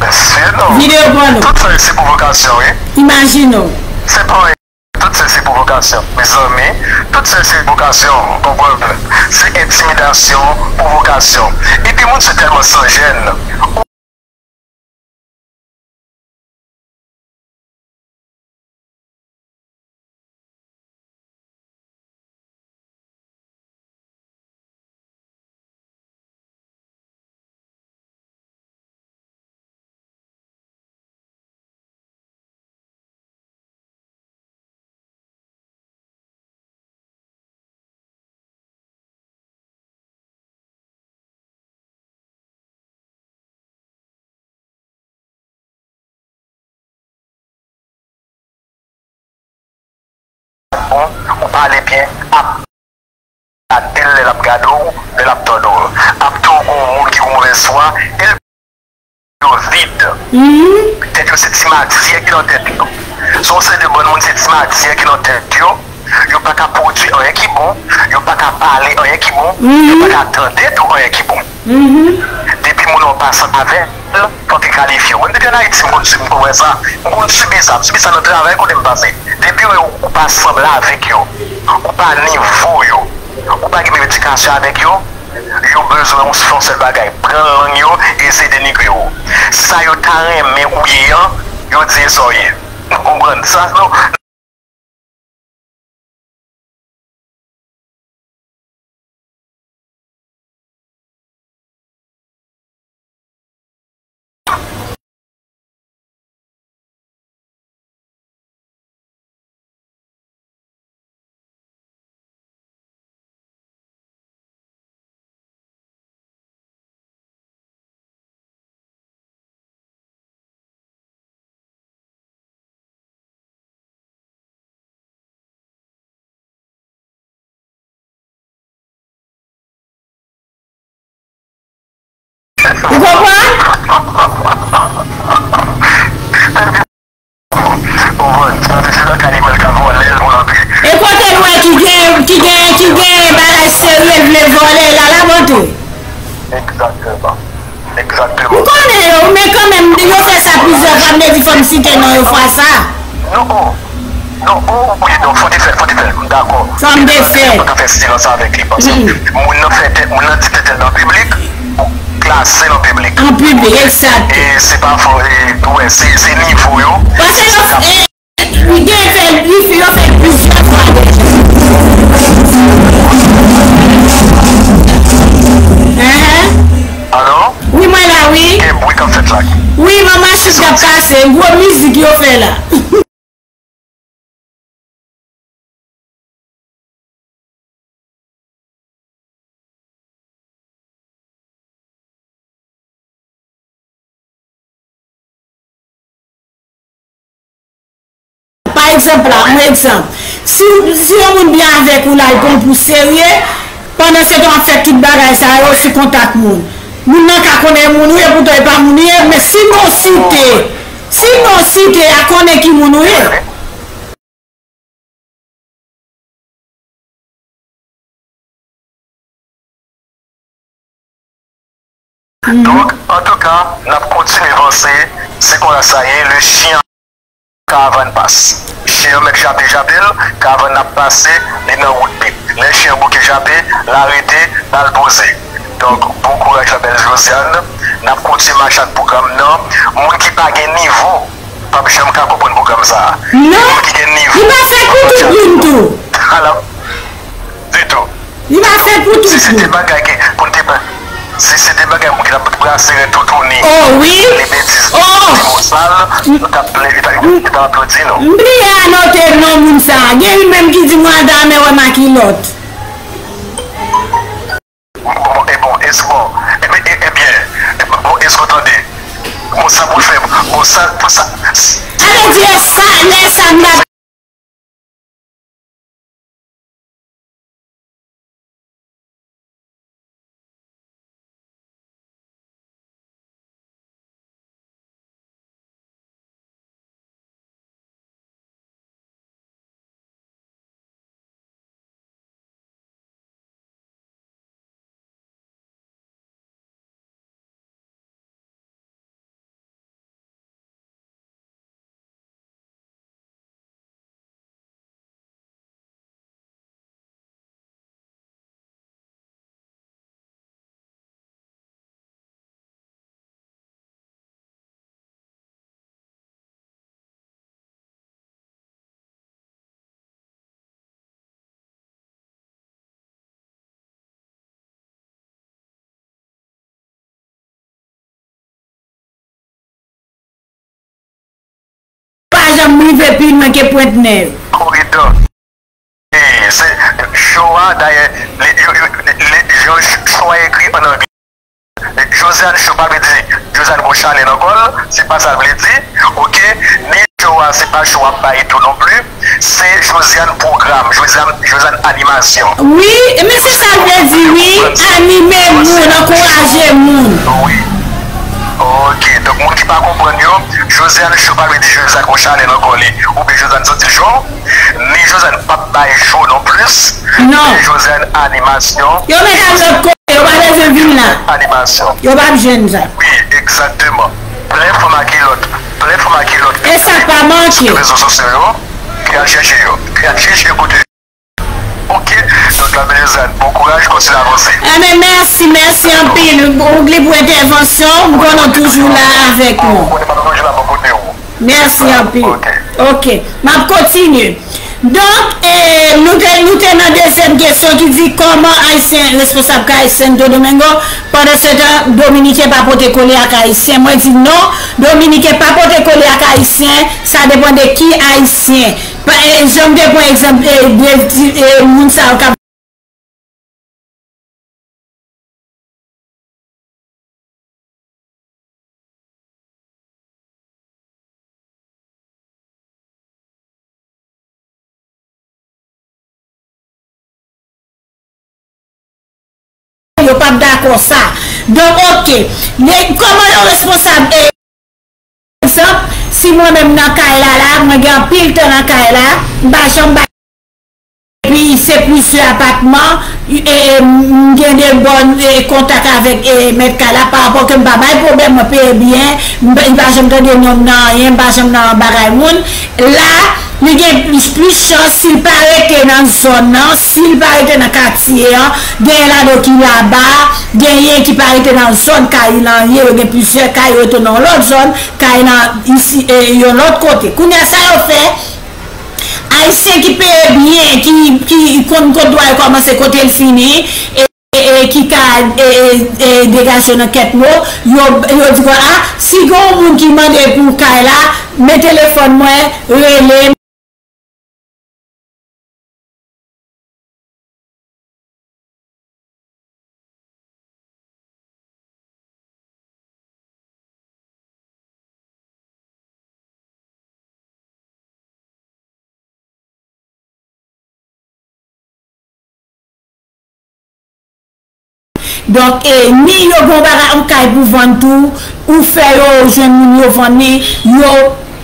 Mesye, non. Videyo pòno. Tout sa yo se pwovokasyon, wi. Imajine w. Se pa Tout sa se pwovokasyon, mezanmi. Tout sa se pwovokasyon, konprann? Se entimidasyon, pwovokasyon. Epi moun se tèlman san jèn. Bon, ou pale byen, ap gade l lè l ap gade w, lè l ap tande w. Ap tou gon moun ki gon movèz fwa, e l yo vid. Tèt yo se ti matyè ki nan tèt yo. Se yon seri de bann moun se ti matyè ki nan tèt yo. Yo pa ka pwodui anyen ki bon, yo pa ka pale anyen ki bon, yo pa ka tande tou anyen ki bon. Depi moun nan w pa sanble avè l, fòk li kalifye w. Mwen depi ann Ayiti, m konn sib, m konn wè sa. M konn sibi sa, m sibi sa nan travay kote m pase. Depi yo wè w pa sanble avèk yo, Ou pa nivo yo. Ou pa gen menm edikasyon avèk yo. Yo bezwen ou fè yon sèl bagay, pran lang yo e eseye denigre w. Sa yo ta renmen ou ye an, yo di e sa w ye. Nou konprann sa, non? Ou konprann? Konprann, sa se nan kay li pral ka vòlè l pou l antre. E kote l wè ki gen, ki gen, ki gen bagay serye l vle vòlè la, l ap antre. Egzakteman. Egzakteman. M konnen yo, men kanmenm, yo fè sa plizyè fwa, m te di fò m site non yo fwa sa. Non, oh. Non, oh, wi, non, fò te fè l, fò te fè l, m dakò. Fò m te fè l. Fò te fè silans avèk li, paske moun nan fè tèt, moun nan di tèt nan piblik, pou klase nan piblik. An piblik, egzakte. E se pa fò, e, wè, se, se nivo yo. Paske yo, e, li gen fè, li fè, yo fè plizyè fwa deja. Hein? Alo? Wi, mwen la, wi. Gen bri k ap fèt la. Wi, manman chif k ap pase, gwo mizik yo fè la. Pa egzanp la, yon egzanp. Si, si yon moun byen avèk ou la, l pran w pou serye, pandan se tan w ap fè tout bagay sa yo sou kontak moun. Moun nan ka konnen moun ou ye, poutan e pa moun ou ye, men si non site, si non site a konnen ki moun ou ye. Donk, antouka, n ap kontinye vanse, se konsa sa ye, le chien karavàn pas. Chien an mèt jape, jape l, karavàn nan ap pase, li nan wout pit. Lè chien an bouke jape, l arete, bal poze. Donk, bon kouraj, la bèl Josiane. N ap kontinye mache ak pwogram nan. Moun ki pa gen nivo, p ap janm ka konprann pwogram sa a. Non, li pa fèt pou tout moun tou. Ala, ditou. Li pa fèt pou tout moun. Si se te bagay ke, pou n te pa, si se te bagay moun ki t ap brase ren toutouni, oh, wi, li betiz, oh, di mo sal, nou t ap ple, li t ap, li t ap aplodi nou. M bliye anote non moun sa a. Gen youn menm ki di mwen al damè wè makilòt. Bon, e bon, e bon, e, e, ebyen, e bon, èske w tande? Bon, sa pou l fè, bon, sa, pou sa. Sa vle di, e sa, lè sa, m pa Pa janm rive pi lwen ke pwent nèg. Koridò. E, se, cho a, dayè, li, yo, yo, li, li, yo, cho a ekri ann anglè. Josiane Show pa vle di Josiane gon chanèl nan kò l, se pa sa l vle di, oke? Ni cho a, se pa cho ap bay tou non pli, se Josiane pwogram, Josiane, Josiane animasyon. Wi, men se sa l vle di, wi, anime moun, ankouraje moun. Wi. Oke, donk moun ki pa konprann yo, Josiane Show pa vle di Josiane gon chanèl nan kò li, oubyen Josiane soti cho, ni Josiane p ap bay cho non plis, non. Men Josiane animasyon. Yo met al lòt kote, yo pa bezwen vin la. Animasyon. Yo p ap jwenn sa. Wi, egzakteman. Plen fanm a kilòt, plen fanm a kilòt. E sa pa manke. Sou rezo sosyo yo, ki al chèche yo, ki al chèche kote. Josette, bon kouraj, kontinye avanse. Ebyen, mèsi, mèsi anpil. Ou li pou entèvansyon, m konnen w toujou la avèk nou. Ou konnen m ap toujou la bò kote w. Mèsi anpil. Ok. Ok, m ap kontinye. Donk, e, nou te, nou te nan dezyèm kesyon ki di kòman Ayisyen responsab kay Santo Domingo, pandan se tan, Dominiken pa pote kole ak Ayisyen. Mwen di non, Dominiken pa pote kole ak Ayisyen, sa depann de ki Ayisyen. Pa, e, jan m te pran egzanp, e, de, e, moun sa yo k ap yo p ap dakò sa. Donk, ok. Men kòman yon responsab, e, egzanp, si mwen menm nan kay la, la, mwen gen anpil tan nan kay la, m pa janm bay, epi se plizyè apatman, e, e, m gen de bòn, e, kontak avèk, e, mèt kay la, pa rapò ke m pa bay pwoblèm, mwen peye byen, m pa, m pa janm tande non m nan anyen, m pa janm nan bagay moun. La, li gen plis, plis chans si l pa rete nan zòn nan, si l pa rete nan katye an, genyen ladan ki laba, genyen ki pa rete nan zòn kay lan ye, yo gen plizyè kay, yo rete nan yon lòt zòn, kay lan isi, e, yon lòt kote. Kounye a, sa yo fè, Ayisyen ki peye byen, ki, ki konn kot dwa yo kòmanse, kote l fini, e, e, e ki ka, e, e, e, degaje yo nan kèk mo, yo, yo di kon, a, si gen yon moun ki mande pou kay la, men telefòn mwen, rele m. Donk, e, ni yo gen yon bagay, yon kay pou vann tou, ou fè yo jwenn moun yo vann li, yo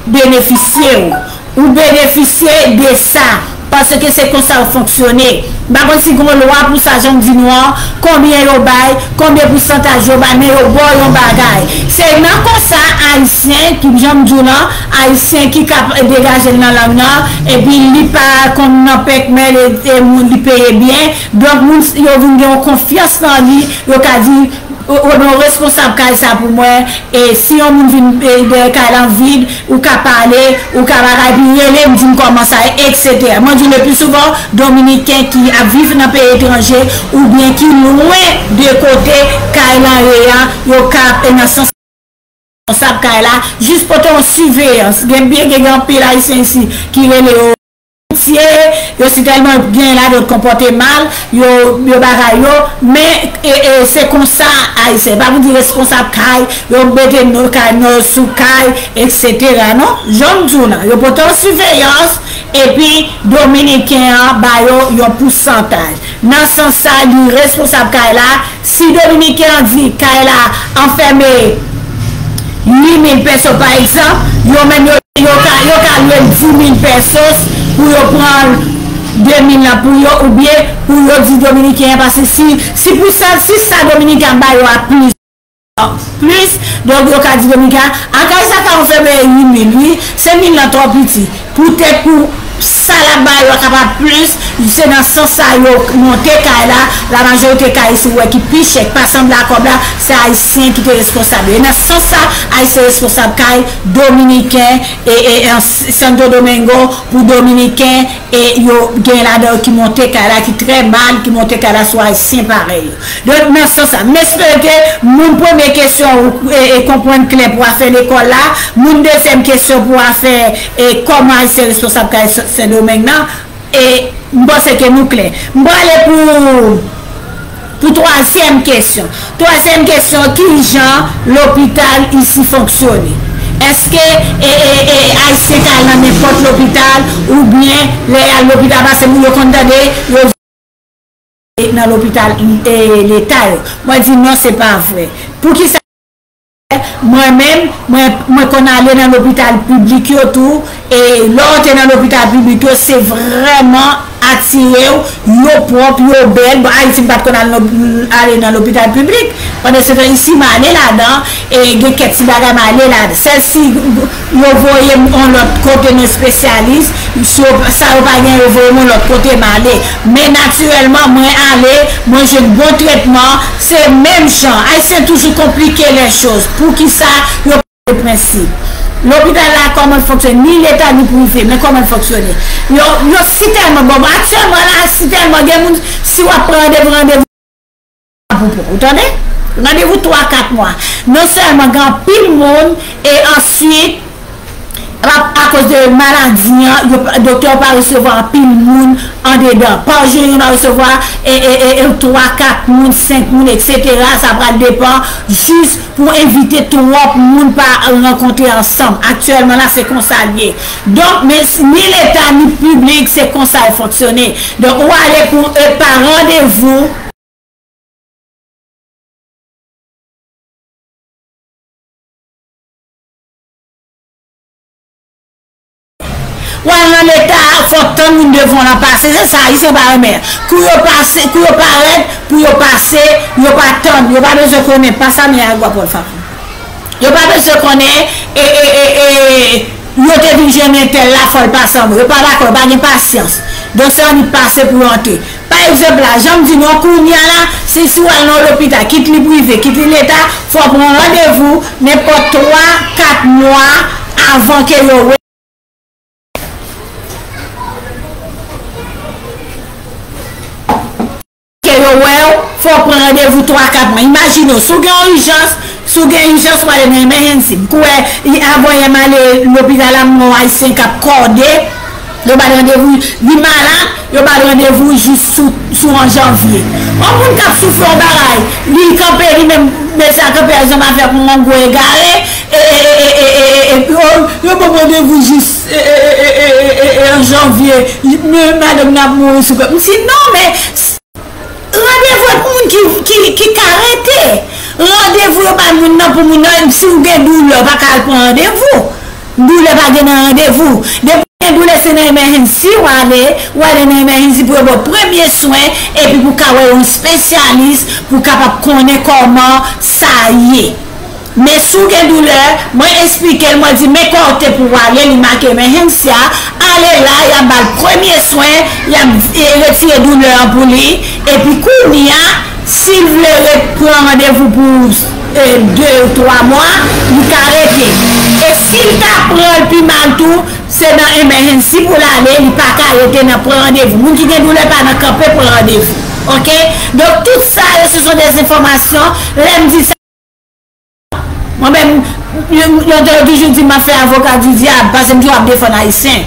benefisye w. Ou benefisye de sa, paske se konsa yo fonksyone. M pa konn si gen yon lwa pou sa, jan m di nou an, konbyen yo bay, konbyen pousantaj yo bay, men yo ba w yon bagay. Se nan konsa, Ayisyen, ki, jan m di w lan, Ayisyen ki ka degaje l nan lang nan, epi li pa konn nan pèkmèl, e, e moun li peye byen. Donk, moun, yo vin gen yon konfyans nan li, yo ka di, ou, ou, non, responsab kay sa pou mwen, e si yon moun vin, e, dèyè kay lan vid, ou ka pale, ou ka bagay, pi rele m, di m kòman sa ye, etsetera. Mwen di w, le pli souvan, Dominiken ki ap viv nan peyi etranje, oubyen ki lwen de kote kay lan ye a, yo ka, e, nan sans responsab kay la, jis pote yon siveyans. Gen byen, gen, gen anpil Ayisyen isi ki rele yo polisye, yo si tèlman gen ladan yo konpòte mal, yo, yo bagay yo, men, e, e, se konsa Ayisyen. Pa pou di responsab kay, yo mete non kay, non yo sou kay, etsetera, non? Jan m di w lan, yo pote yon siveyans, epi Dominiken an ba yo yon pousantaj. Nan sans sa, li responsab kay la, si Dominiken an di kay la anfème uit mil peso, pa egzanp, yo menm yo, yo ka, yo ka lwe l dis mil pesos pou yo pran de mil lan pou yo, oubyen pou yo di Dominiken an, paske si, si pou sa, si sa Dominiken an ba yo a plis, plis, donk yo ka di Dominiken an, a kay sa ka anfème uit mil, wi, senk mil lan twò piti. Poutèt pou sa l ap ba yo a kapab plis, se nan sans sa yo monte kay la, la majorite kay isi ou wè ki pi chè, ki pa sanble a kòb la, se Ayisyen ki te responsab yo. E nan sans sa, Ayisyen responsab kay, Dominiken, e, e, e Santo Domingo, pou Dominiken, e yo gen ladan yo ki monte kay la, ki trè mal, ki monte kay la sou Ayisyen parèy yo. Donk, nan sans sa, m espere ke moun premye kesyon ou, e, e, konprann klè pou afè lekòl la. Moun dezyèm kesyon pou afè, e, kòman Ayisyen responsab kay Sen, Sendomeng nan. E, m panse ke nou klè. M prale pou, pou twazyèm kesyon. Twazyèm kesyon, ki jan lopital isi fonksyone? Èske, e, e, e, Ayisyen ka al nan nenpòt lopital, oubyen lè y al lopital, paske moun yo konn tande, yo nan lopital, e, leta yo. Mwen di non, se pa vre. Poukisa? Mwen menm, mwen, mwen konn ale nan lopital piblik yo tou, e lè w te nan lopital piblik yo, se vrèman atire w, yo pwòp, yo bèl. Bon, Ayiti, m pa t konn al nan, ale nan lopital piblik. Pandan se tan, isi, m ale ladan, e gen kèk ti bagay m ale ladan. Sèl si yo voye m yon lòt kote nan espesyalis, si yo, sa yo pa gen, yo voye m yon lòt kote, m ale. Men natirèlman, mwen ale, mwen jwenn bon tretman, se menm jan. Ayisyen toujou konplike lè choz. Poukisa yo de prensip. Lopital la, kòman l fonksyone? Ni leta, ni prive, men kòman l fonksyone? Yo, yo si tèlman, bon, aktyèlman la, si tèlman gen moun, si w ap pran randevou, randevou pou pou, ou tande? Randevou twa, kat mwa. Non sèlman gen anpil moun, e answit, a, akoz de maladi an, yo pa, doktè yo pa resevwa anpil moun andedan. Pa jere, yo resevwa, e, e, e, e, twa, kat moun, senk moun, etsetera. Sa pral depann jis pou evite twòp moun pa rankontre ansanm. Aktyèlman la, se konsa l ye. Donk, men s-, ni leta, ni piblik, se konsa l fonksyone. Donk, ou ale pou, e, pa randevou. W al nan leta, fò w tann moun devan w lan pase. Se sa, Ayisyen pa renmen. Kou yo pase, kou yo parèt, pou yo pase, yo pa tann, yo pa bezwen konnen. Pa sa, men a gwa Pòl Fafon. Yo pa bezwen konnen, e, e, e, e, yo te vin jwenn entèl la, fò l pase anvan. Yo pa dakò, yo pa gen pasyans. Donk, se annik pase pou yo antre. Pa egzanp la, jan m di nou an, kounye a la, si, si w al nan lopital, kit li prive, kit li leta, fò w pran randevou nenpòt twa, kat mwa avan ke yo wè, ke yo wè w, fò w pran randevou twa, kat mwa. Imajine w, si w gen yon ijans, si w gen ijans, w ale nan emergency. M kwè, i-, avan yè m ale lopital la, m wè yon Ayisyen k ap kòde, yo ba l randevou, li malad, yo ba l randevou jis sou, sou an janvye. Yon moun k ap soufri yon bagay, li kanpe, li menm, medsen an kanpe, zanmi afè pou yon gwo egare, e, e, yo, yo ban m randevou jis, e, e, e, e, e, e, e, an janvye, men madanm nan ap mouri sou kò. M di, non, men, s-, randevou e pou moun ki, ki, ki ka rete. Randevou yo bay moun nan pou moun nan, si w gen doulè, w pa ka al pran randevou. Doulè pa gen nan randevou. Depi w gen doulè, se nan emergency w ale, w ale nan emergency pou yo ba w premye swen, epi pou w ka wè yon espesyalis, pou w kapab konnen kòman sa ye. Men si w gen doulè, mwen esplike l, mwen di men kote pou w ale, li make emergency a, ale la, y ap ba l premye swen, y ap, e, retire doulè an pou li, epi kounye a, si l vle ret pran randevou pou, e, de ou twa mwa, li ka rete. E si l ta pran l pi mal tou, se nan emergency pou l ale, li pa ka rete nan pran randevou. Moun ki gen doulè pa nan kanpe pran randevou. Oke? Donk, tout sa yo, se son de enfòmasyon. Lè m di sa, mwen menm, yo, yo, yo toujou di m ap fè avoka di dyab, paske m toujou ap defann Ayisyen.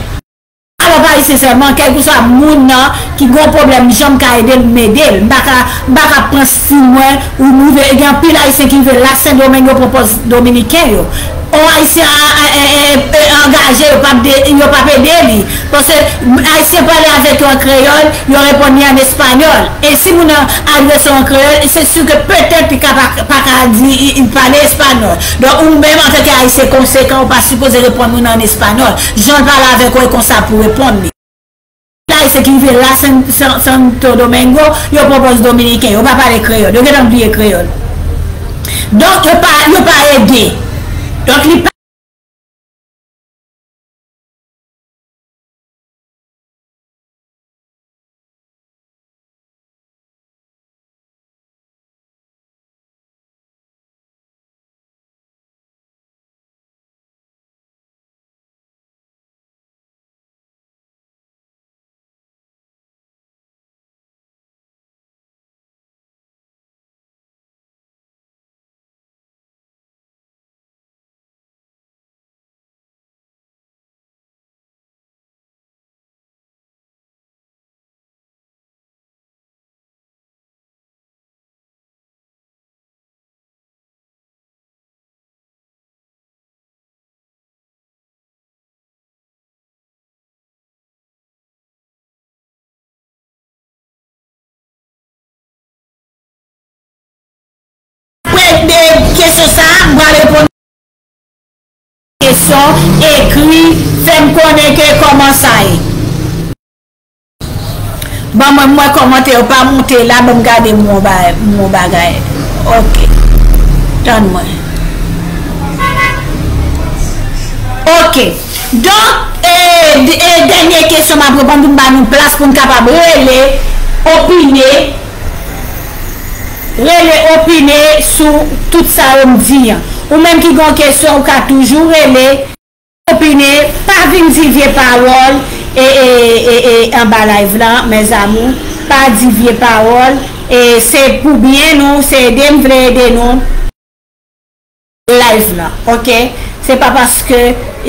Alò, pa Ayisyen sèlman, kèlkeswa moun nan ki gen yon pwoblèm, jan m ka ede l, m ede l. M pa ka, m pa ka pran stil mwen, ou rive, gen anpil Ayisyen ki rive la Sendomeng, yo pran pòz Dominiken yo. Yon Ayisyen a, a, e, e, e, angaje, yo p ap de, yo p ap ede li. Paske Ayisyen pale avèk yo an kreyòl, yo reponn li an espanyòl. E si moun nan adrese w an kreyòl, se si ke petèt li ka pa, pa ka di, li, li pale espanyòl. Donk, ou menm, antanke Ayisyen konsekan, ou pa sipoze reponn moun nan an espanyòl. Jan l pale avèk ou, e konsa pou w reponn li. Ayisyen ki rive la San, San, Santo Domingo, yo pran pòz Dominiken, yo pa pale kreyòl, yo gentan bliye kreyòl. Donk, yo pa, yo pa ede. Donk, li pa Apre de kesyon sa a, m pral reponn kesyon ekri, fè m konnen ke kòman sa ye. Ban mwen, m wè kòmantè yo pa moute la, ban m gade m wè yon ba-, m wè yon bagay. Ok. Tann mwen. Ok. Donk, e, d-, e, dènye kesyon m ap reponn pou m ba nou plas pou n kapab rele, opine, rele, opine sou tout sa yo m di an. Ou menm ki gen yon kesyon, ou ka toujou rele, opine, pa vin di vye pawòl, e, e, e, e, anba live lan, mes amours, pa di vye pawòl, e se pou byen nou, se ede m vle ede nou. Live lan, ok? Se pa paske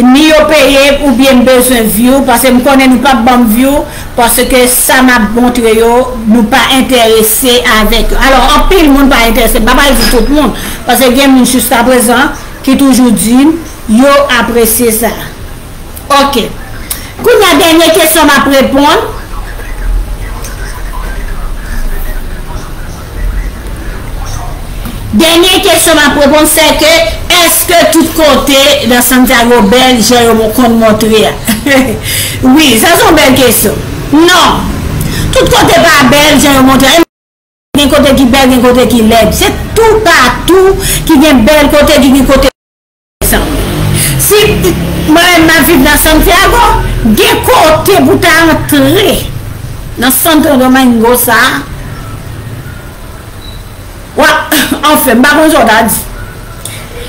ni yo peye oubyen m bezwen view, paske m konnen nou p ap ban m view, paske sa m ap montre yo, nou pa enterese avèk yo. Alò, anpil moun pa enterese, m pa pral di tout moun, paske gen moun jiskaprezan ki toujou di m yo apresye sa. Ok. Kounye a, dènye kesyon m ap reponn. Dènye kesyon m ap reponn, se ke, èske tout kote nan Santiago bèl jan yo mo-, konn montre a? Wi, sa se yon bèl kesyon. Non. Tout kote pa bèl jan yo montre a. Gen kote ki bèl, gen kote ki lèd. Se toupatou ki gen bèl kote, ki gen kote. Si mwen menm m ap viv nan Santiago, gen kote pou ta antre nan Santo Domingo sa a. Wa, anfen, m pa konn sa w ta di.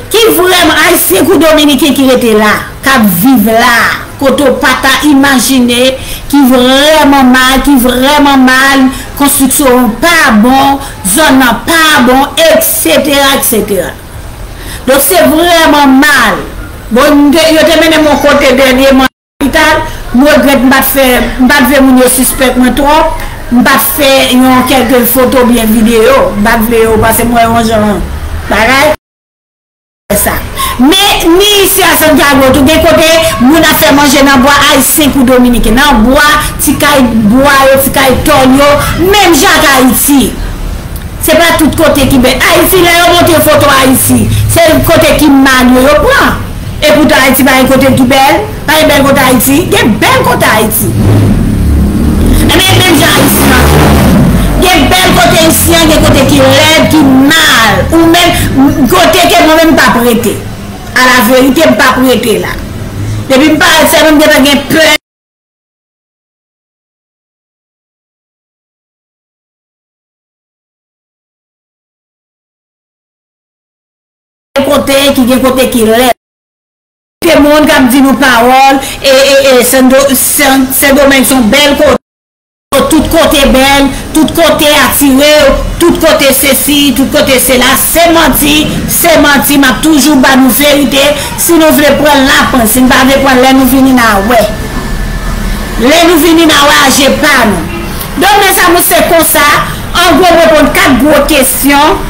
Ki vrèman Ayisyen kou Dominiken ki rete la, k ap viv la, kote w pa ta imajine, ki vrèman mal, ki vrèman mal, konstriksyon an pa bon, zòn nan pa bon, etsetera, etsetera. Donk, se vrèman mal. Bon, m te, yo te mennen m yon kote dènyèman, lopital, m regrèt m pa t fè, m pa t vle moun yo sispèk mwen twòp, m pa t fè yon kèlke foto oubyen videyo, m pa t vle yo, paske m wè yon jan bagay, sa. Men, ni isi a Santiago tou, gen kote moun ap fè manje nan bwa ayisyen kou dominiken, nan bwa, ti kay bwa yo, ti kay tòl yo, menm jan ak Ayiti. Se pa tout kote ki bèl. Ayiti, lè yo montre foto Ayiti, se kote ki mal yo, yo pran. Epoutan Ayiti pa gen kote ki bèl. Pa gen bèl kote Ayiti. Gen bèl kote Ayiti. Ebyen, menm jan Ayiti an tou. Gen bèl kote isi an, gen kote ki lèd, ki mal. Ou menm, kote ke mwen menm m p ap rete. A la verite, m p ap rete la. Depi m parèt, se menm gentan gen pè. Kote ki gen kote ki lèd. Gen moun k ap di nou pawòl, e, e, e, Sen Do-, Sen, Sendomeng se yon bèl kote. Tout kote bèl, tout kote atire w, tout kote sesi, tout kote sela. Se manti, se manti, m ap toujou ba nou verite. Si nou vle pran l, n a pran l. Si n pa vle pran l, lè nou vini, n a wè. Lè nou vini, n a wè a je pa nou. Donk, mes amours, se konsa. An gwo, m reponn kat gwo kesyon.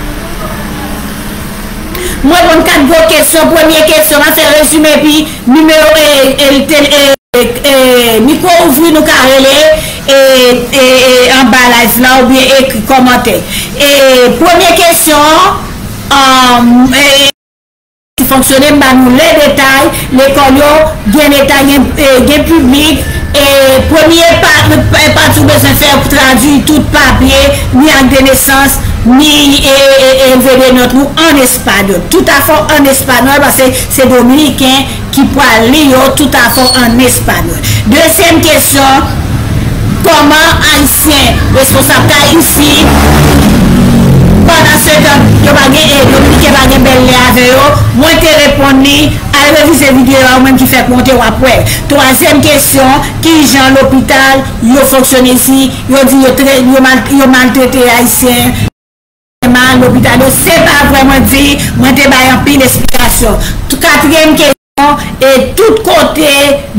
M reponn kat gwo kesyon. Premye kesyon, m ap fè rezime, epi nimewo, e, e, tel-, e, e, e, mikwo ouvri, nou ka rele, e, e, e, anba live la, oubyen ekri kòmantè. E, premye kesyon, um, e, fonksyone, m ba nou le detay, lekòl yo, gen leta, gen, e, gen piblik, e, premye pa, pa, pati ou bezwen fè, tradui tout papye, ni ak de nesans, ni, e, e, e, leve de nòt ou an espanyòl. Tout afè w an espanyòl, paske se dominiken ki pral li yo tout afè w an espanyòl. Dezyèm kesyon, kòman Ayisyen responsab kay isi, pandan se tan, yo pa gen, e, dominiken pa gen bèl lè avè yo? Mwen te reponn li, al revize videyo a, ou menm ki fèk monte, w ap wè. Twazyèm kesyon, kijan lopital yo fonksyone isi? Yo di yo tre-, yo mal-, yo maltrete Ayisyen. Mal lopital yo, se pa vre mwen di, mwen te bay anpil esplikasyon. Tou, katriyèm kesyon, e tout kote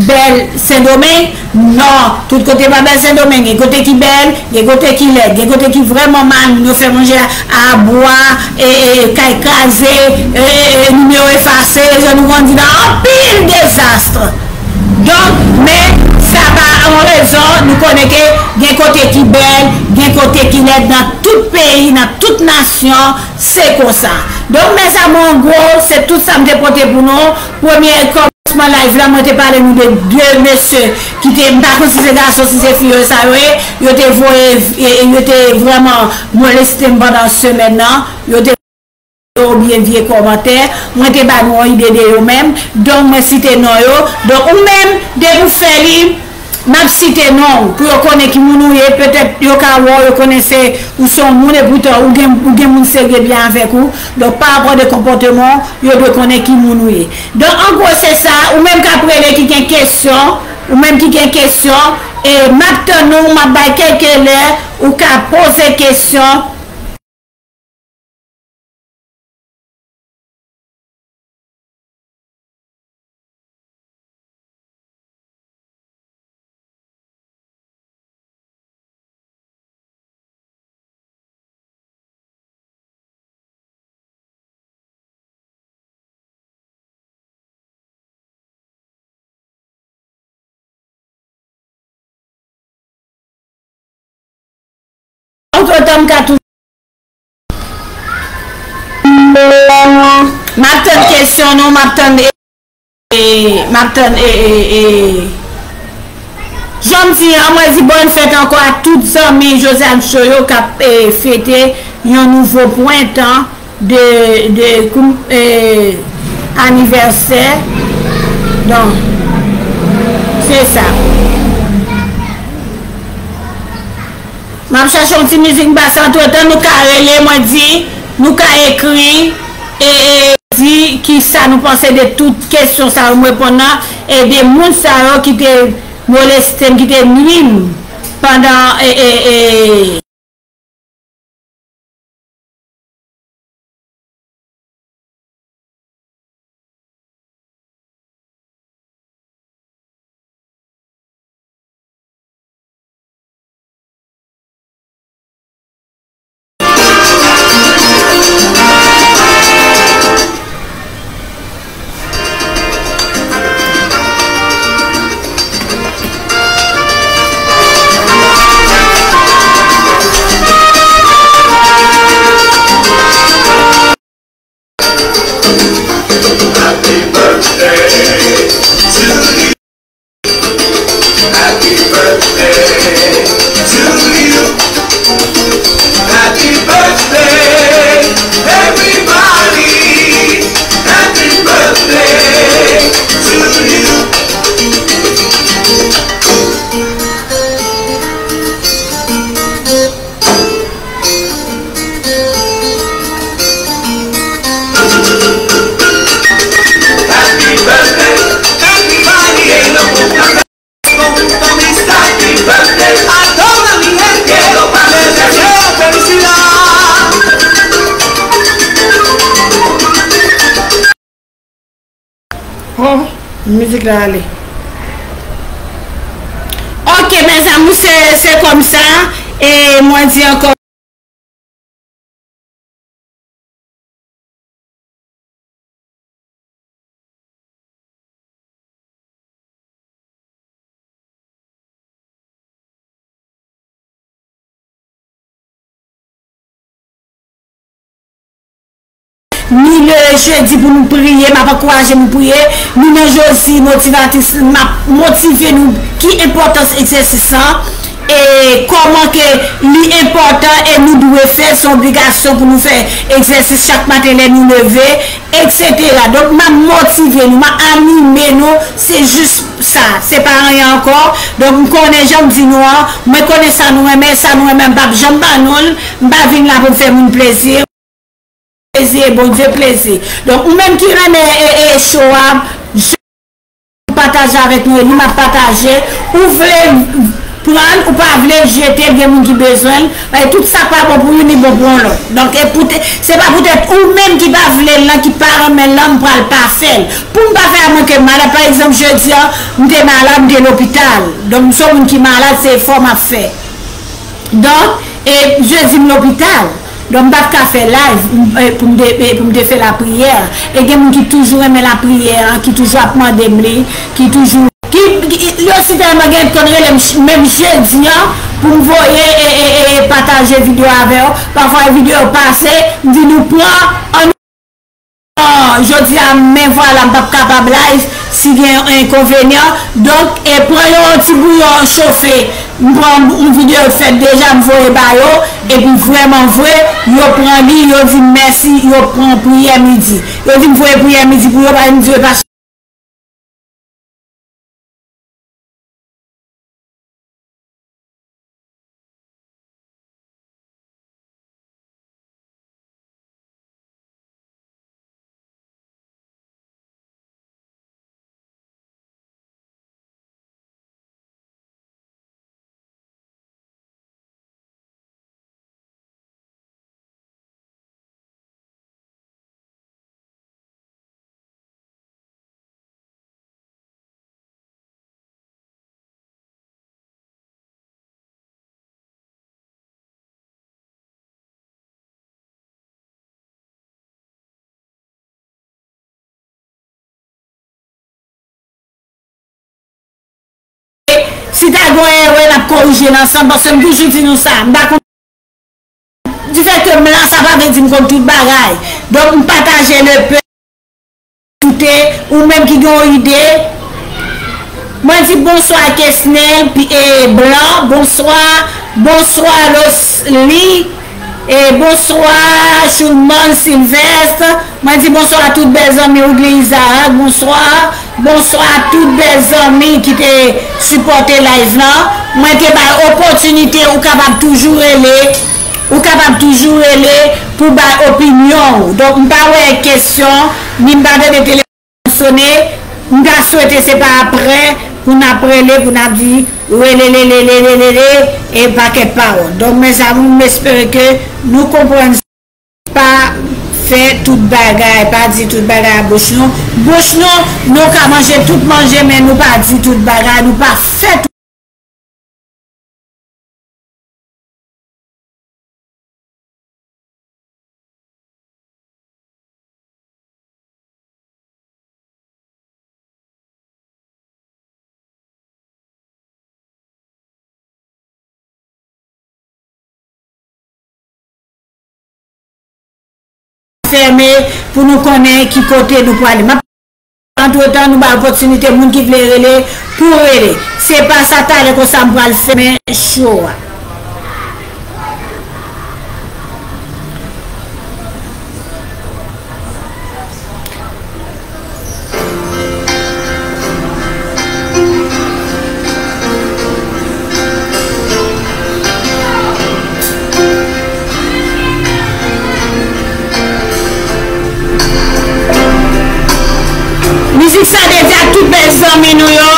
bèl Sendomeng? Non, tout kote pa bèl Sendomeng. Gen kote ki bèl, gen kote ki lèd, gen kote ki vrèman mal, moun yo fè manje a, a bwa, e, e, kay kraze, e, e, e, nimewo efase, jan nou konn di nan anpil dezas. Donk, men, sa pa yon rezon, nou konnen ke gen kote ki bèl, gen kote ki lèd nan tout peyi, nan tout nasyon, se konsa. Donk, mes amours, an gwo, se tout sa m te pote pou nou. Premye kòmans-, Nan live la, mwen te pale nou de de mesye ki te, m pa konn si se gason, si se fi yo, sa yo ye, yo te voye, e, e, yo te vrèman moleste m pandan semèn nan, yo te oubyen vye kòmantè, mwen te ba nou yon ide de yo menm, donk mwen site non yo. Donk ou menm, depi w fè li, m ap site non w pou yo konnen ki moun ou ye, petèt yo ka wè w, yo konnen se, ou se yon moun, epoutan ou gen, ou gen moun serye byen avèk ou. Donk pa rapò de konpòteman w, yo dwe konnen ki moun ou ye. Donk an gwo se sa, ou menm k ap rele ki gen kesyon, ou menm ki gen kesyon, e m ap tann ou, m ap bay kèlke lè, ou ka poze kesyon. Antretan, m ka tou-, m ap tann kesyon nou, m ap tann, e, e, m ap tann, e, e, e, jan m di an, mwen di bòn fèt ankò a tout zanmi Josiane Show yo k ap, e, fete yon nouvo pwen tan de, de, koum-, e, anivèsè. Donk, se sa. M ap chache yon ti mizik m pase, antretan nou ka rele mwen di, nou ka ekri, e, e, di kisa nou panse de tout kesyon sa yo m reponn nan, e de moun sa yo ki te moleste m, ki te nwi m pandan, e, e, e, Oh, mizik la ale. Ok, mes amours, se, se kòmsa, e mwen di ankò. Ni le jedi pou nou priye, m ap ankouraje nou priye. Ni nan Josie, motivatris, m ap motive nou ki enpòtans egzèsis lan, e kòman ke li enpòtan e nou dwe fè l, se yon obligasyon pou nou fè egzèsis chak maten lè nou leve, etsetera. Donk, m ap motive nou, m ap anime nou, se jis sa, se pa anyen ankò. Donk, m konnen jan m di nou an, mwen konnen sa nou renmen, sa nou renmen, m p ap janm ba nou l, m pa vin la pou m fè moun plezi. Plezi e Bondye plezi. Donk, ou menm ki renmen, e, e, show a, pataje avèk nou, e nou m ap pataje. Ou vle pran l, ou pa vle l, jete l, gen moun ki bezwen l. Paske tout sa k pa bon pou youn, li bon pou yon lòt. Donk, e poutè-, se pa poutèt ou menm ki pa vle l lan, ki pa renmen l lan, m pral pa fè l. Pou m pa fè a mwen ke malad, pa egzanp, jodi a, m te malad, m te lopital. Donk, m se yon moun ki malad, se efò m ap fè. Donk, e jodi m lopital. Donk, m pa t ka fè live, m, e, pou m te, e, pou m te fè lapriyè. E gen moun ki toujou renmen lapriyè, ki toujou ap mande m li, ki toujou, ki, ki, yo si tèlman gen konn rele m ch-, menm jedi an, pou m voye, e, e, e, e pataje videyo avè yo. Pafwa videyo pase, m di nou pran, ann Ah, jodi a, men vwala, m p ap kapab live. si gen enkonvenyan. Donk, e pran yon ti bouyon chofe. M pran yon videyo k fèt deja, m voye ba yo. Epi vrèman vre, yo pran li, yo di m mèsi, yo pran priyè midi. Yo di m voye priyè midi pou yo, pa m di yo pa Si ta gen yon erè, n ap korije l ansanm, paske m toujou di nou sa. M pa konn, difèt ke m la, sa pa vle di m konn tout bagay. Donk, m pataje le pe, koute, ou menm ki gen yon ide. Mwen di bonswa Kesnel, pi, e, Blan, bonswa, bonswa Losli, e, bonswa Choulman Silvestre. Mwen di bonswa a tout bèl zanmi Woodley Isaac, bonswa, bonswa a tout bèl zanmi ki te sipòte live lan. Mwen te bay opòtinite, ou kapab toujou rele, ou kapab toujou rele pou bay opinyon w. Donk, m pa wè kesyon, ni m pa tande telefòn sone, m ta swete se pa aprè pou n ap rele, pou n ap di relelelelelele e pakèt pawòl. Donk, mezanmi, m espere ke nou konprann. Pa fè tout bagay, pa di tout bagay a bouch nou. Bouch nou, nou ka manje tout manje, men nou pa di tout bagay, nou pa fè tout. Fèmen pou nou konnen ki kote nou prale. M ap, antretan, nou bay opòtinite moun ki vle rele pou rele. Se pa sa, talè konsa m pral fèmen show a. Mizik sa dedye a tout bèl zanmi nou yo.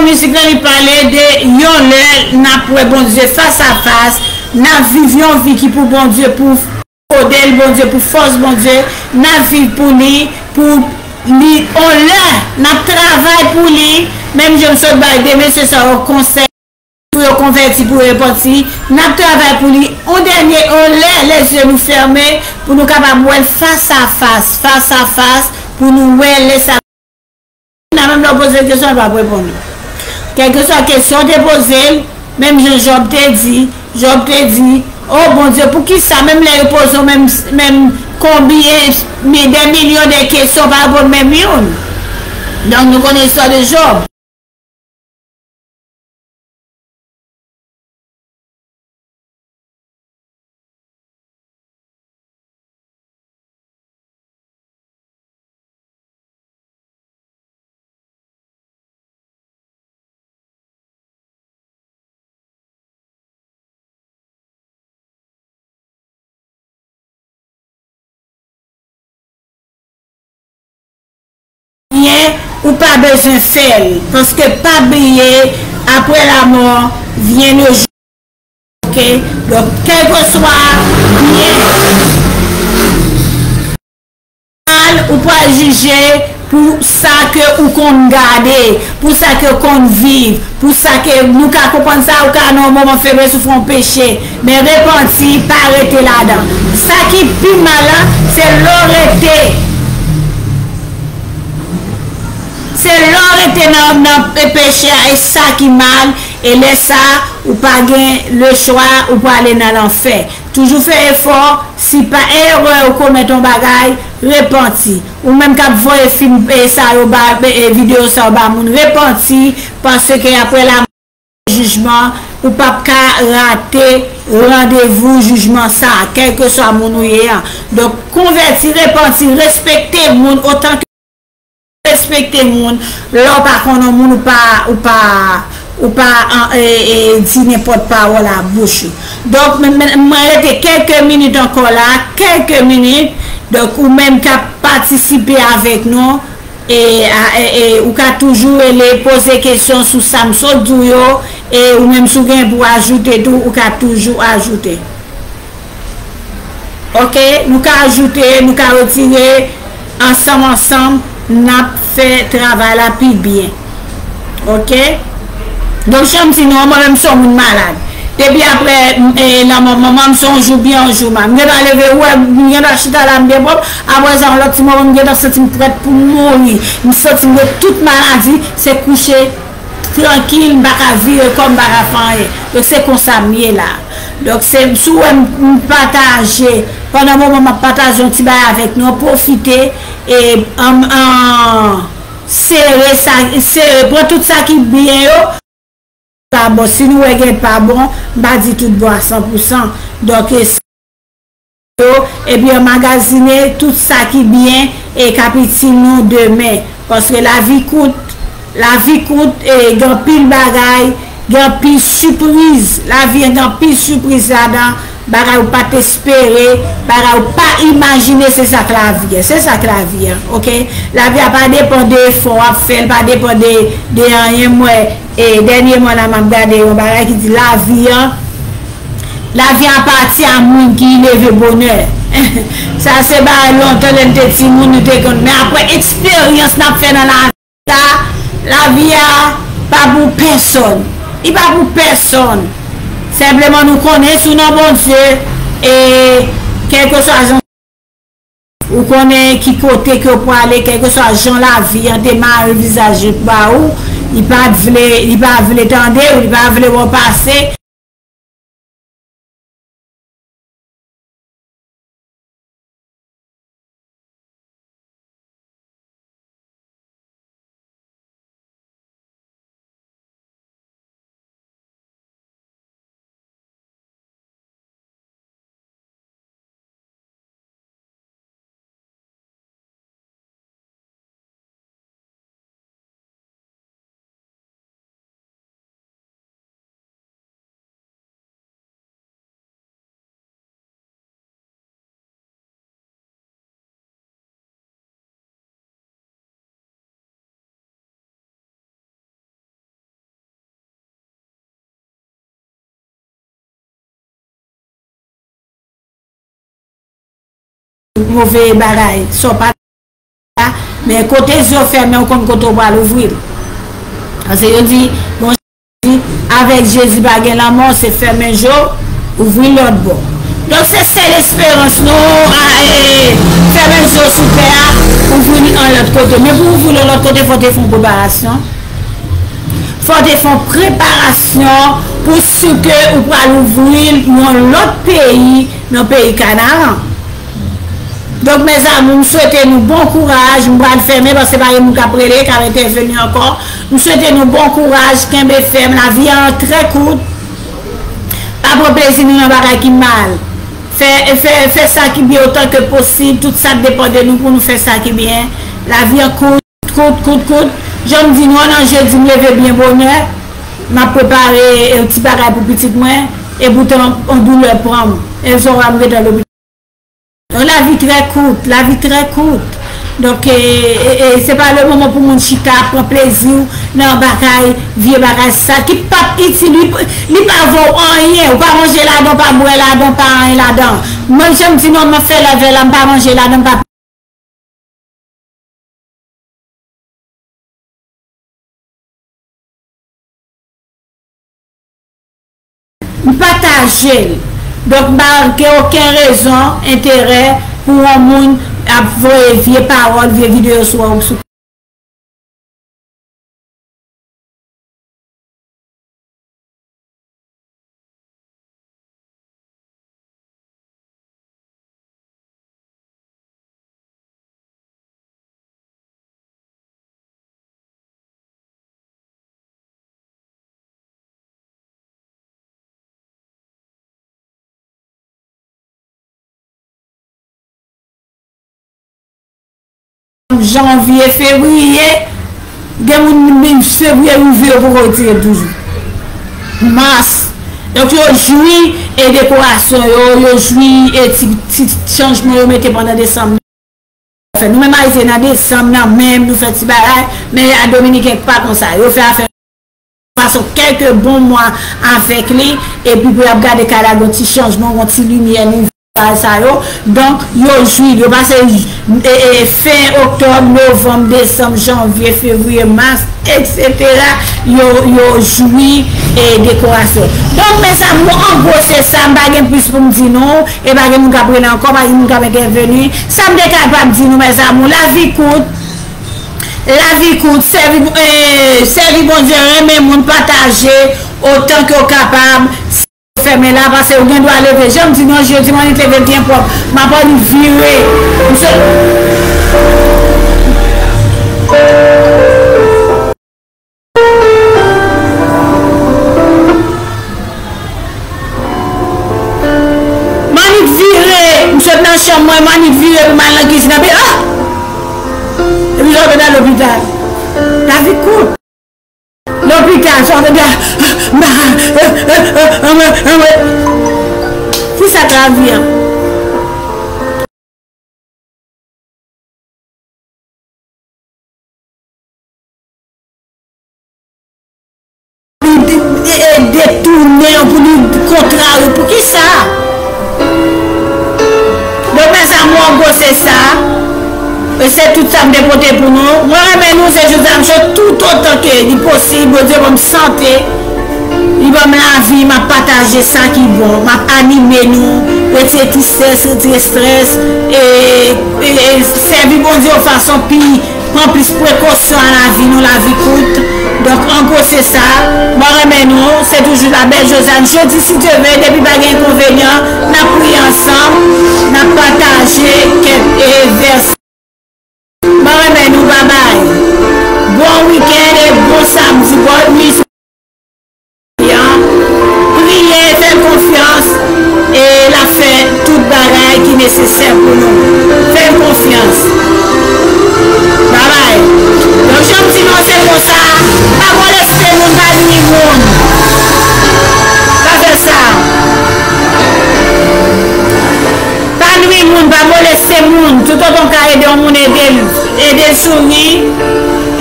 Mizik lan li pale de yon lè n ap wè Bondye fas a fas, n ap viv yon vi ki pou Bondye, pou fidèl Bondye, pou fòs Bondye, n ap viv pou li, pou li, yon lè n ap travay pou li, menm jan m sot bay de mesye sa yo konsèy pou yo konvèti, pou yo repanti, n ap travay pou li, yon dènye, yon lè, les yeux nous fermés, pou nou kapab wè l fas a fas, fas a fas, pou nou wè lè sa. Nan menm lè w poze l kesyon, l p ap reponn ou. Kèlkeswa kesyon w te poze l, menm jan Jòb te di, Jòb te di, o Bondye, poukisa menm lè yo poze w menm, menm konbyen, mi-, dè milyon de kesyon, w pa reponn menm youn? Donk, nou konnen istwa de Jòb. Byen, ou pa bezwen fè l, paske pa bliye, après la mort vient le jugement. Ok? Donk, kèlkeswa byen, mal, ou pral jije pou sa ke ou konn gade, pou sa ke w konn viv, pou sa ke nou ka konprann sa, ou ka nan yon moman feblès ou fè yon peche, men repanti, pa rete ladan. Sa ki pi mal la, se lè w rete, se lè w rete nan, nan pe-, peche a, e sa ki mal, e lè sa, ou pa gen le chwa, ou prale nan lanfè. Toujou fè efò, si pa erè ou komèt yon bagay, repanti. Ou menm k ap voye fim, e, sa yo ba, e, videyo sa yo ba moun, repanti, paske apre la jijman, ou p ap ka rate randevou jijman sa, kèlkeswa moun ou ye an. Donk, konvèti, repanti, respekte moun otan ke respekte moun, lè w pa konn yon moun, ou pa, ou pa, ou pa, an, e, e, di nenpòt pawòl a bouch ou. Donk, men, men, mwen rete kèlke minit ankò la, kèlke minit. Donk, ou menm k ap patisipe avèk nou, e, a, e, e, ou ka toujou rele, poze kesyon sou sa m sot di w yo, e ou menm si w gen pou ajoute tou, ou ka toujou ajoute. Ok, nou ka ajoute, nou ka retire, ansanm, ansanm, n ap fè travay la pi byen. Ok? Donk, jan m di nou an, mwen menm se yon moun malad. Depi apre, m, e, lanmò manman m, se yon jou byen, yon jou mal. M gentan leve, ou wè, m gentan chita la, m byen pwòp. Apre sa, yon lòt ti moman, m gentan santi m prèt pou m mouri. M santi m gen tout maladi, se kouche trankil, m pa ka vire kò m, m pa ka fè anyen. Donk, se konsa m ye la. Donk, se, si w wè m, m pataje, pandan moman m ap pataje yon ti bagay avèk nou, pwofite e, an, an, sere sa, sere, pran tout sa ki byen yo. Pa bon, si nou wè gen pa bon, m pa di tout bon a san pou san. Donk, e, yo, epi anmagazine tout sa ki byen e k ap itil nou demen. Paske lavi kout, lavi kout, e gen anpil bagay, gen anpil sipriz. Lavi an gen anpil sipriz ladan, bagay ou pa t espere, bagay ou pa imajine, se sa k lavi ye. Se sa k lavi an, ok? Lavi a pa depann de efò w ap fè, l pa depann de, de anyen. Mwen, e, dènyèman la, m ap gade yon bagay ki di lavi an, lavi apati a moun ki leve bonè. Sa se bagay lontan, lè n te timoun, nou te konn. Men apre eksperyans n ap fè nan lavi la, lavi a pa pou pèsonn. Li pa pou pèsonn. Senpleman nou konnen si w nan Bondye, e kèlkeswa jan ou konnen ki kote ke w prale, kèlkeswa jan lavi an te mare vizaj li ba ou, li pa t vle, li pa vle tande w, li pa vle wè w pase. move bagay, sa w pa la, men kote zye w fèmen, ou konn kote w pral ouvri l. Paske yo di, bon, avèk Jezi pa gen lanmò, se fèmen je w, ouvri lòt bò. Donk, se sèl esperans nou, a, e, fèmen je w sou tè a, ouvri l yon lòt kote. Men pou ouvri l yon lòt kote, fò w te fè yon preparasyon. Fò w te fè yon preparasyon pou si ke ou pral ouvri l yon lòt peyi, nan peyi Kanaran. Donk, mezanmi, m swete nou bon kouraj. M pral fèmen paske pa gen moun k ap rele, k ap entèveni ankò. M swete nou bon kouraj, kenbe fèm. Lavi an trè kout. Pa pran plezi nou nan bagay ki mal. Fè, fè, fè sa ki byen otan ke posib. Tout sa depann de nou pou nou fè sa ki byen. Lavi an kout, kout, kout, kout. Jan m di nou an, nan jedi, m leve byen bonè. M ap prepare, e, ti bagay pou pitit mwen. Epoutan, yon doulè pran m. E zòrèy m ret nan lopital. Donk, lavi trè kout, lavi trè kout. Donk, e, e, e, se pa le moman pou moun chita, pran plezi w nan bagay, vye bagay sa, ki p ap itil, li, li pa vo anyen, ou pa manje ladan, ou pa bwè ladan, pa anyen ladan. Mwen, jan m di nou, m ap fè lèvè la, m pa manje ladan, m pa M pataje l. Donk, m pa gen okenn rezon, enterè pou yon moun ap voye vye pawòl, vye videyo sou, sou Janvye, fevriye, gen moun, men fevriye rive, yo poko retire l toujou. Mas. Donk, yo jwi e dekorasyon yo, yo jwi e ti, ti chanjman yo mete pandan desanm. Fè nou menm Ayisyen nan desanm nan menm, nou fè ti bagay, men a Dominiken pa konsa. Yo fè afè fason kèlke bon mwa avèk li, epi pou y ap gade kay la, gon ti chanjman, gon ti limyè nouvèl sa yo. Donk, yo jwi, yo pase, e, e, fen oktòb, novanm, desanm, janvye, fevriye, mas, etsetera, yo, yo jwi, e, dekorasyon. Donk, mezanmi, an gwo, se sa, m pa gen plis pou m di nou, e pa gen moun k ap rele ankò, pa gen moun k ap entèveni. Sa m te kapab di nou, mezanmi, lavi kout, lavi kout, sèvi, e, sèvi Bondye, renmen moun, pataje otan ke w kapab. Fèmen la, paske ou gen dwa leve. Jan m di nou, jodi, m annik leve byen pwòp. M ap annik vire. M sot, m annik vire. M sot nan chanm mwen, m annik vire pou m al nan kizin. Epi, ah! Epi, jan m nan lopital. Lavi kout. Lopital, sa w tande a, m pa ka, e, e, e, anmwe, anmwe. Kisa k lavi a? Li de-, e, e, detounen pou li kontrarye. Poukisa? Donk, mezanmi, an gwo, se sa. E se tout sa m te pote pou nou. Mwen renmen nou, se Joseph Show, tout otan ke li posib, Bondye ban m sante, li ban m lavi, m ap pataje sa ki bon, m ap anime nou, retire tristès, retire estrès, e, e, e sèvi Bondye yon fason pi pran plis prekosyon a lavi nou, lavi kout. Donk, an gwo, se sa. Mwen renmen nou. Se toujou la bèl Josiane. Jodi, si Dye vle, depi pa gen enkonvenyan, n ap priye ansanm, n ap pataje kèk, e, vèsè. Mwen renmen nou, babay. Bon wikenn e bon samdi, bon nuit. Priye, fè l konfyans, e l ap fè tout bagay ki nesesè pou nou. Fè l konfyans. Babay. Donk, jan m di nou, se konsa, pa moleste moun, pa nwi moun. Pa fè sa. Pa nwi moun, pa moleste moun. Toutotan w ka ede yon moun, ede l. Ede l souri.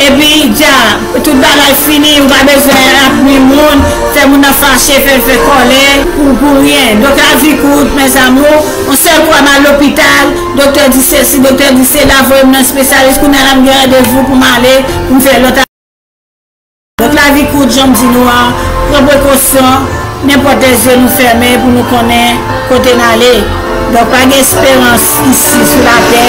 Epi dja, tout bagay fini, ou pa bezwen ap nwi moun, fè moun nan fache, fè l fè kòlè, pou, pou ryen. Donk lavi kout, mes amours, yon sèl kou m al lopital, doktè di sesi, doktè di sela, voye m nan espesyalis, kounye a la m gen randevou pou m ale, pou m fè lòt. Donk lavi kout, jan m di nou an, pran prekosyon, nenpòt lè zye nou fèmen pou nou konnen kote n ale. Donk pa gen esperans isi sou latè.